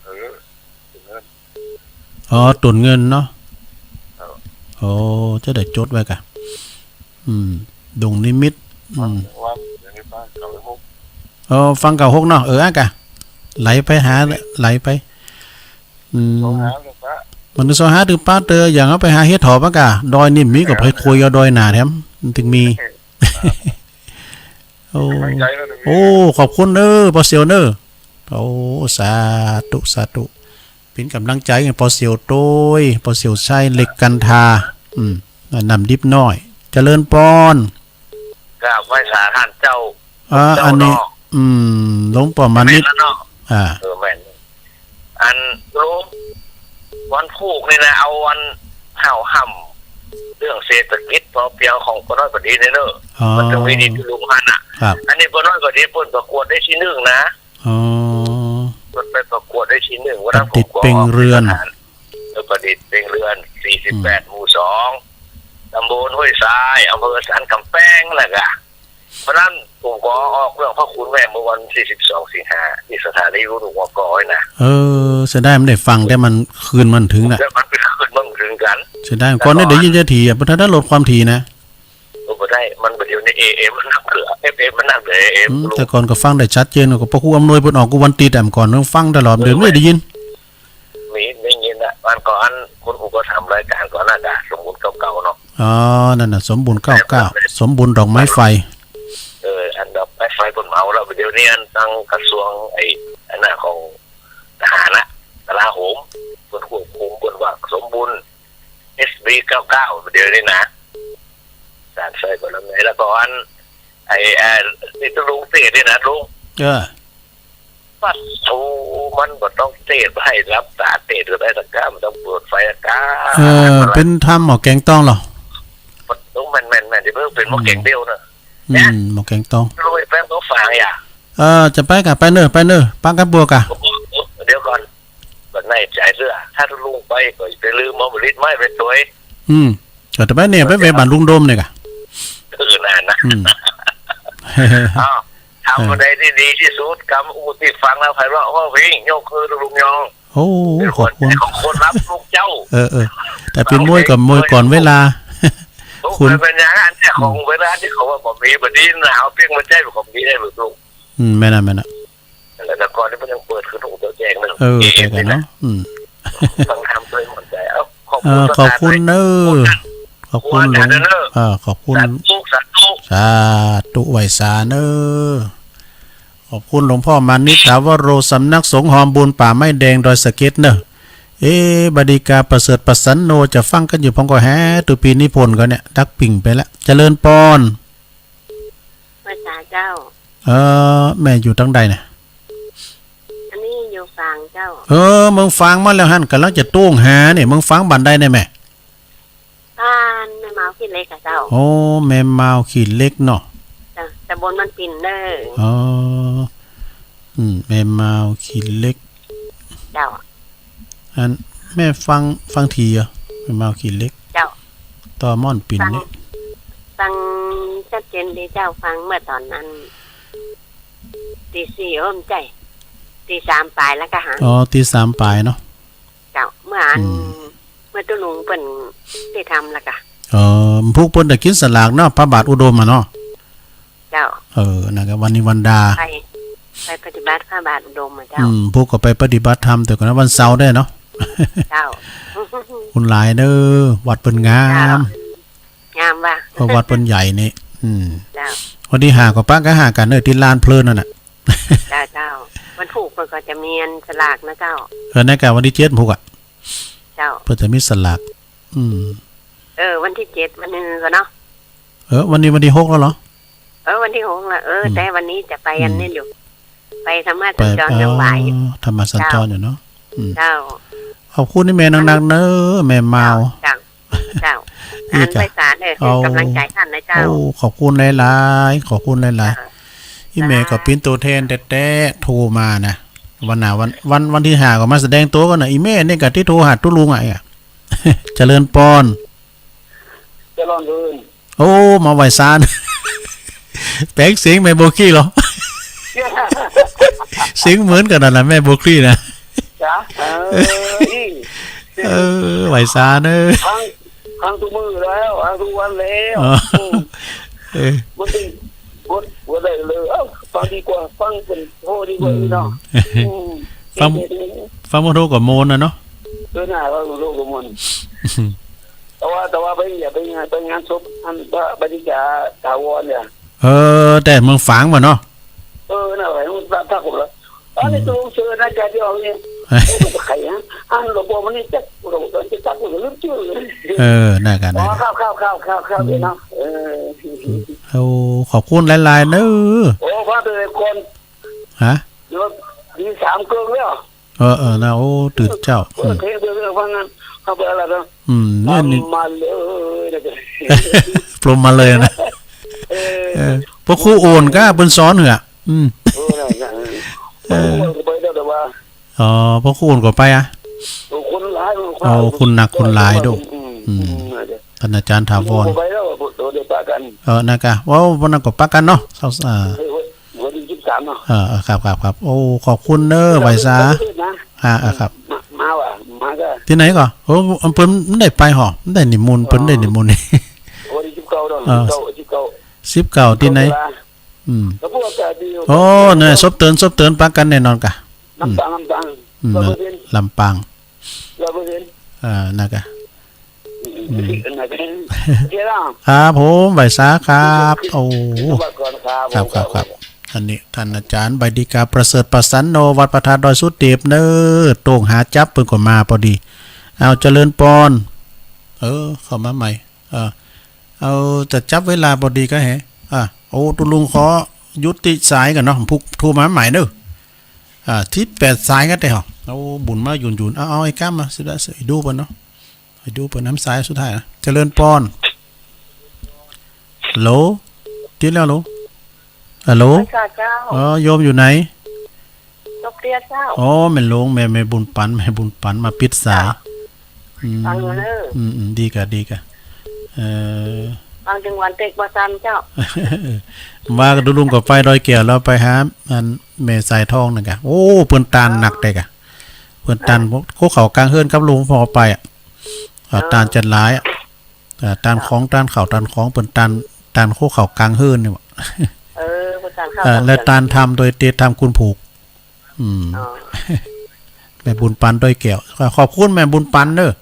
เออ เงิน อ๋อ ตุนเงินเนาะ โอ้ จะได้จดไว้กะ อืม ดงนิมิต อืม วัน วัน เดี๋ยวนี้ฟังเก้าหก โอ้ ฟังเก้าหกเนาะ เออ อะกะ ไหลไปหา ไหลไป อืม โทรหาหลวงป้า มันจะโทรหาหลวงป้าเตอ อย่างเอาไปหาเห็ดหอบอะกะ ดอยนี่มีก็ไปคุยเอาดอยหนาแถม มันถึงมี โอ้ กำลังใจนะ โอ้ ขอบคุณเด้อ ปอเสี่ยวเด้อ โอ้ สาธุ สาธุ เป็นกำลังใจให้ปอเสี่ยวโต้ย ปอเสี่ยวใช้เหล็กกันทา อืม น้ำดิบน้อย เจริญปอน กราบไหว้สาท่านเจ้า อ่า เจ้า อันนี้ เนาะ อืม หลวงป้อมานิด แม่นแล้วเนาะ อ่า เออ แม่น อันลุง วันพูกนี่นะ เอาวันห้าวห้ำเรื่องเศรษฐกิจพอเพียงของคนน้อยพอดีเนี่ยเนอะ อ๋อ มันจะมีดีที่ลุงหันอ่ะ ครับ อันนี้คนน้อยพอดีเปิ้นประกวดได้ที่หนึ่งนะ อ๋อ เปิ้นไปประกวดได้ที่หนึ่ง วันนั้นผมก็ ประดิษฐ์เปล่งเรือน ออกเอกสาร เออ ประดิษฐ์เปล่งเรือน สี่สิบแปด อืม หมู่สอง ตำบลห้วยทราย อำเภอสันกำแพงนะกะ เพราะนั้นผมก็ออกเรื่องพระคุณแม่เมื่อวันที่สิบสอง สิงหา ที่สถานีวิทยุหัวกอไว้นะ เออ เสียดายมันได้ฟัง แต่มันคืนมันถึงน่ะ แต่มันเป็นคืนมันถึงกัน เสียดาย ก่อนนี้ได้ยินจะถี่อ่ะ บ่ทันได้ลดความถี่นะ โอ้ บ่ได้ มันบ่เดี๋ยวนี้ เอเอ็ม มันนักเกลือ เอฟเอ็ม มันนักเกลือ เอเอ็ม อืม แต่ก่อนก็ฟังได้ชัดเจน ก็พระครูอำนวยเพิ่นออกกู้วันติดแอมก่อน ฟังตลอด เดี๋ยวนี้ได้ยิน มี ได้ยินนะ วันก่อนคุณอุปถัมภ์รายการก่อนน่าจะสมบูรณ์เก้าเก้าเนาะ อ๋อ นั่นน่ะ สมบูรณ์เก้าเก้า สมบูรณ์ดอกไม้ไฟ เออ อันดอกไม้ไฟเปิ้นเหมาแล้ว เดี๋ยวนี้อันทางกระทรวงไอ้ อันน่ะของทหารน่ะ กลาโหม เปิ้นควบคุม เปิ้นว่าสมบูรณ์ เอสบี เก้าเก้า เดี๋ยวนี้นะ สารไฟเปิ้นลำไหน แล้วก็อัน ไอ้ ไอ้ ที่ลุงเทศน์นี่นะลุง เออ ปัดโธ่ มันบ่ต้องเทศน์ให้หลับตาเทศน์ก็ได้สักกะ มันต้องเปิดไฟสักกะ เออ เป็นธรรมหม้อแกงตองเหรอ ปัดโธ่ แม่นๆๆ เดี๋ยวเพิ่งเป็นหม้อแกงเดียวเนอะ อืม นะ หม้อแกงตอง ลุงไปแป้งเขาฝางอย่า เออ จะไปกะ ไปเนอะ ไปเนอะ ปังกับบัวกะ เดี๋ยวก่อน บัดในใจเสื้อ ถ้าลุงไปก็อย่าไปลืมเอาบริตไม้ไปตวย อืม ก็จะไปเนี่ย ไปแวะบ้านลุงโดมเนี่ยกะ เออ นั่นนะ อืม อ้าว ทำอะไรที่ดีที่สุด กำอู้ที่ฟังแล้วไพเราะเว้าเพลง ยกมือลุงยอง โอ้ เป็น ขอบคุณ คนรับลูกเจ้า เออ เออ แต่เป็นมวยกับมวยก่อนเวลา คุณ เป็นอย่างนั้นเนี่ย ของเวลาที่เขาว่าบ่มีบ่ดีนะ เอาเพลงมาใช้บ่มีได้หรือลุง อืม แม่นน่ะ แม่นน่ะ แล้วก่อนนี่มันยังเปิดขึ้นหูเปิดแจ้งเลย เออ แต่กันเนาะ อืม ต้องทำด้วยหัวใจ เอ้า ขอบคุณ เออ ขอบคุณเนอะ ขอบคุณหลวง ขอบคุณอาจารย์เนอะ เออ ขอบคุณ สาธุ สาธุ สาธุ ไหว้สาเนอะ ขอบคุณหลวงพ่อมานิต ถาวโร สำนักสงฆ์หอมบุญป่าไม้แดงดอยสะเก็ดเนอะ เอ๊ะ บดีกาประเสริฐประสันโน จะฟังกันอยู่ ผมก็แฮะ ตุปีนิพนธ์ก็เนี่ย ดักปิ่งไปละ เจริญปอน ไหว้สาเจ้า เออ แม่อยู่ตังใดเนี่ย อันนี้อยู่ฝางเจ้า เออ เมืองฝางมาแล้วหั่น กำลังจะโต้งหาเนี่ย เมืองฝางบ้านใดเนี่ยแม่ บ้านแม่มาวขี้เหล็กอะเจ้า โอ้ แม่มาวขี้เหล็กเนาะ จ้ะ ตำบลบ้านปิ่นเด้อ อ๋อ อืม แม่มาวขี้เหล็ก เจ้า อันแม่ฟัง ฟังถี่เหรอ แม่มาวขี้เหล็ก เจ้า ต่อม่อนปิ่น ฟัง นี่ ฟังชัดเจนดีเจ้า ฟังเมื่อตอนนั้น ตีสี่ โอ้ ไม่ใช่ ตีสามปลายแล้วก็หา อ๋อ ตีสามปลายเนาะ เจ้า เมื่ออัน อืม เมื่อตุ๊ลุงเปิ้นได้ทำแล้วก็ อ๋อ พวกเปิ้นได้กินสลากเนาะ พระบาทอุดมอะเนาะ เจ้า เออ นะครับ วันนี้วันดา ไป ไปปฏิบัติพระบาทอุดมอะเจ้า อืม พวกก็ไปปฏิบัติธรรมแต่ก่อนนะ วันเสาร์ได้เนาะ เจ้า คุณหลายเด้อ วัดเปิ้นงาม เจ้า งามว่ะ เพราะวัดเปิ้นใหญ่นี่ อืม เจ้า วันที่ห้าก็ปะก็หากันเด้อ ที่ลานเพลินนั่นน่ะ เจ้า เจ้า วันพูกเปิ้นก็จะมีอันสลากนะเจ้า เออ ในกะวันที่เจ็ดพูกอะ เจ้า เปิ้นจะมีสลาก อืม เออ วันที่เจ็ดวันหนึ่งก็เนาะ เออ วันนี้วันที่หกแล้วเหรอ เออ วันที่หกละ เออ อืม แต่วันนี้จะไปอันนี้อยู่ อืม ไปธรรมะสัญจร ไป ยังไหว อ๋อ ธรรมะสัญจรอยู่เนาะ เจ้า อืม เจ้า ขอบคุณนี่แม่นักๆเนอะ แม่มาว เจ้า เจ้า นี่ อัน กะ ไปสารเออ เอา เป็นกำลังใจท่านนะเจ้า โอ้ ขอบคุณหลายๆ ขอบคุณหลายๆ เจ้า อีแม่ก็เป็นตัวแทนแต๊ๆ โทรมานะ วันหน้าวัน วัน วันที่ห้าก็มาแสดงตัวก่อนนะ อีแม่นี่ก็ที่โทรหาตุ๊ลุงอะ เจริญปอน เจริญพร โอ้ มาไหว้สา แปลงเสียงแม่โบกี้เหรอ เสียงเหมือนกันนั่นแหละ แม่โบกี้นะ จ้ะ เออ อี เออ ไหว้สาเนอะ ฟัง ฟังทุกมื้อแล้ว ฟังทุกวันแล้ว อ๋อ อืม เออ บ่ได้ บ่ บ่ได้เลย เอ้า ฟังดีกว่า ฟังเป็นโทรดีกว่า อืม อีกเนาะ อืม ฟัง ฟังบ่โทรก็ม่วนนะเนาะ เออ น่า ฟังบ่โทรก็ม่วน แต่ว่า แต่ว่าไป อย่าไปงาน ไปงานศพอันพระบดินทร์ถาวรเนี่ย เออ แต่เมืองฝางบ่เนาะ เออ น่ะ ไปเมืองฝาง ถ้าผมละ อันนี้ อืม ตัวเชิญอาจารย์ที่เอาเนี่ย เออ ใครฮะ อันหลวงพ่อมันนี่จัก หลวงพ่อจะจัก ผมลืมชื่อเลย เออ น่ากัน อ๋อ น่ากัน ครับ ครับ ครับ ครับ อืม เดี๋ยวนะ เออ โอ้ ขอบคุณหลายๆ เด้อ โอ้ พระเตยก่อน ฮะ เดี๋ยวตีสามเกินแล้ว เออ เออ นะ โอ้ ตื่นเจ้า เออ อืม เทปเดียวกันว่างั้น เอาไปอะไรนะ อืม เนี่ยนี่ ทำมาเลยนะ ปลมมาเลยนะ เออ เออ พระครูโอนก็เปิ้นสอนเหรอ อืม เออ นั่นน่ะ เออ เออ ไปแล้วแต่ว่า อ๋อ พระครูโอนก็ไปอ่ะ โอ้ คนหลาย คนหลาย อ๋อ คนหนัก คนหลายโด อืม อืม อืม น่าจะ ท่านอาจารย์ถาวร ไปแล้ว โดนได้ปะกัน เออ นะกะ ว้าว วันนั้นก็ปะกันเนาะ เศร้า อ่า เออ วันที่ยี่สิบสามเนาะ เออ เออ ครับ ครับ ครับ โอ้ ขอบคุณเนอะ ไหว้สา อ่า อ่า ครับ มา มาว่ะ มาก็ ที่ไหนก่อน โอ้ เปิ้นได้ไปหอ ได้นิมนต์ เปิ้นได้นิมนต์ วันที่สิบเก้าเนาะ เออ สิบเก้า สิบเก้า สิบเก้า ที่ไหน ตุลา อืม แล้วพวกจะดี โอ้ เนี่ย ซบเติน ซบเติน ปะกันแน่นอนกะ ลำปาง ลำปาง อืม ร้อยเปอร์เซ็นต์ ลำปาง ร้อยเปอร์เซ็นต์ อ่า นะกะ อืม ครับผม ไหว้สาครับ โอ้ ครับ ครับ ครับ อันนี้ท่านอาจารย์ใบดีกาประเสริฐประสันโน วัดพระธาตุดอยสุเทพเนอะ โต้งหาจับเปิ้นก็มาพอดี เอาเจริญปอน เออ เข้ามาใหม่ เออ เอา จะจับเวลาพอดีก็แฮะ อ่ะ โอ้ ตุลุงขอยุติสายก่อนเนาะ ผมโทรมาใหม่เนอะ อ่า ที่แปดสายก็ได้เหรอ โอ้ บุญมาหยุ่นๆ เอา เอาไอ้ก้ามมา สุดท้าย ดูเปิ้นเนาะ ไปดูเปิ้นน้ำสายสุดท้ายนะ เจริญปอน ฮัลโหล ติดแล้วฮัลโหล ฮัลโหล พระเจ้า เออ โยมอยู่ไหน ตกเตียเจ้า อ๋อ แม่หลวง แม่ แม่บุญปัน แม่บุญปันมาปิดสาย เจ้า อืม ฟังอยู่เนอะ อืม อืม ดีกะ ดีกะ เออ ฟังถึงวันเต็กประจำเจ้า ว่ากับลุงก็ไปดอยแก้วแล้วไปหา อัน แม่สายทองนั่นกะ โอ้ เปิ้นตานหนักแต่กะ เปิ้นตาน เออ โคเขากลางเฮือนกับลุงพอไปอ่ะ อ่า อ่า ตานจัดหลายอ่ะ อ่า ตานของ ตานข้าว ตานของ เปิ้นตาน ตานโคเขากลางเฮือนนี่หว่า เออ เปิ้นตานข้าว เออ ตาน และตานธรรมโดยเตรียมธรรมคุณผูก อืม อ๋อ แม่บุญปันดอยแก้ว ขอบคุณแม่บุญปันเด้อ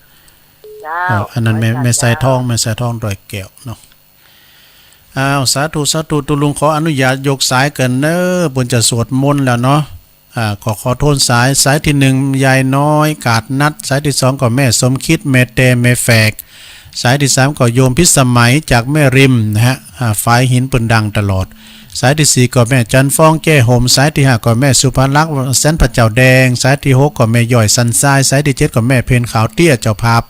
เจ้า เออ อันนั้นแม่ ไว้ แม่สายทอง เจ้า แม่สายทองดอยแก้วเนาะ อ้าว สาธุ สาธุ ตุลุงขออนุญาตยกสายเกินเนอะ เปิ้นจะสวดมนต์แล้วเนาะ อ่า ขอ ขอโทษสาย สายที่หนึ่ง ยายน้อย กาดนัด สายที่สองก็แม่สมคิด แม่แต แม่แฝก สายที่สามก็โยมพิสมัยจากแม่ริมนะฮะ อ่า ฝายหินเปิ้นดังตลอด สายที่สี่ก็แม่จันทร์ฟองแจ้ห่ม สายที่ห้าก็แม่สุภาลักษณ์แสนพระเจ้าแดง สายที่หกก็แม่ย้อยสันทราย สายที่เจ็ดก็แม่เพ็ญขาวเตี้ยเจ้าภาพ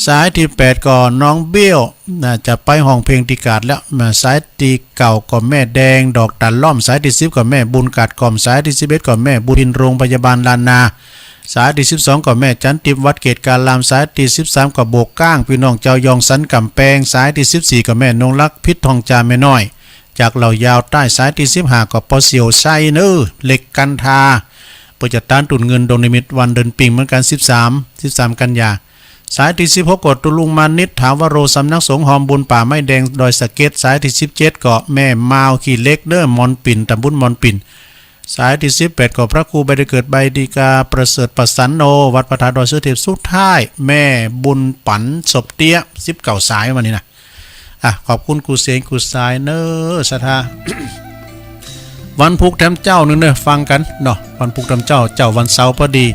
สายที่แปดก็น้องเบี้ยว น่าจะไปฮ้องเพลงที่กาดแล้ว มาสายที่เก้าก็แม่แดงดอกตาล่อม สายที่สิบก็แม่บุญกาดกล่อม สายที่สิบเอ็ดก็แม่บุญทินโรงพยาบาลล้านนา สายที่สิบสองก็แม่จันทิพย์วัดเกตการาม สายที่สิบสามก็โบกก้างพี่น้องเจ้ายองสันกำแปง สายที่สิบสี่ก็แม่นงรักพิษทองจาแม่น้อย จากเหล่ายาวใต้ สายที่สิบห้าก็ปอเสี่ยวไซเนอร์ เหล็กกันทา เปิ้นจะตานตุ่นเงินดวงนิมิตวันเดือนปิงเหมือนกัน สิบสาม สิบสาม กันยา สายที่สิบหกก็ตุลุงมานิตถาวโร สำนักสงฆ์หอมบุญป่าไม้แดงดอยสะเก็ด สายที่สิบเจ็ดก็แม่มาวขี้เหล็กเด้อมอนปิ่น ตำบลมอนปิ่น สายที่สิบแปดก็พระครูใบดีเกิดใบดีกาประเสริฐประสันโน วัดพระธาตุดอยสุเทพ สุดท้ายแม่บุญปันศพเตี้ย สิบเก้าสายวันนี้นะ อ่ะ ขอบคุณครูเสงครูสายเนอศรัทธา วันพุธแถมเจ้าหนึ่งเนอะ ฟังกันเนาะ วันพุธแถมเจ้า เจ้าวันเสาร์พอดี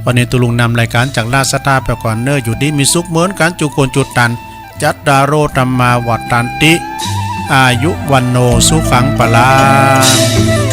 วันนี้ตุลุงนำรายการจากราชศรัทธาไปก่อนเนอะ อยู่ดีมีสุขเหมือนกันจุคนจุตัน จัตตาโร ธัมมา วัฑฒันติ อายุ วัณโณ สุขัง พลัง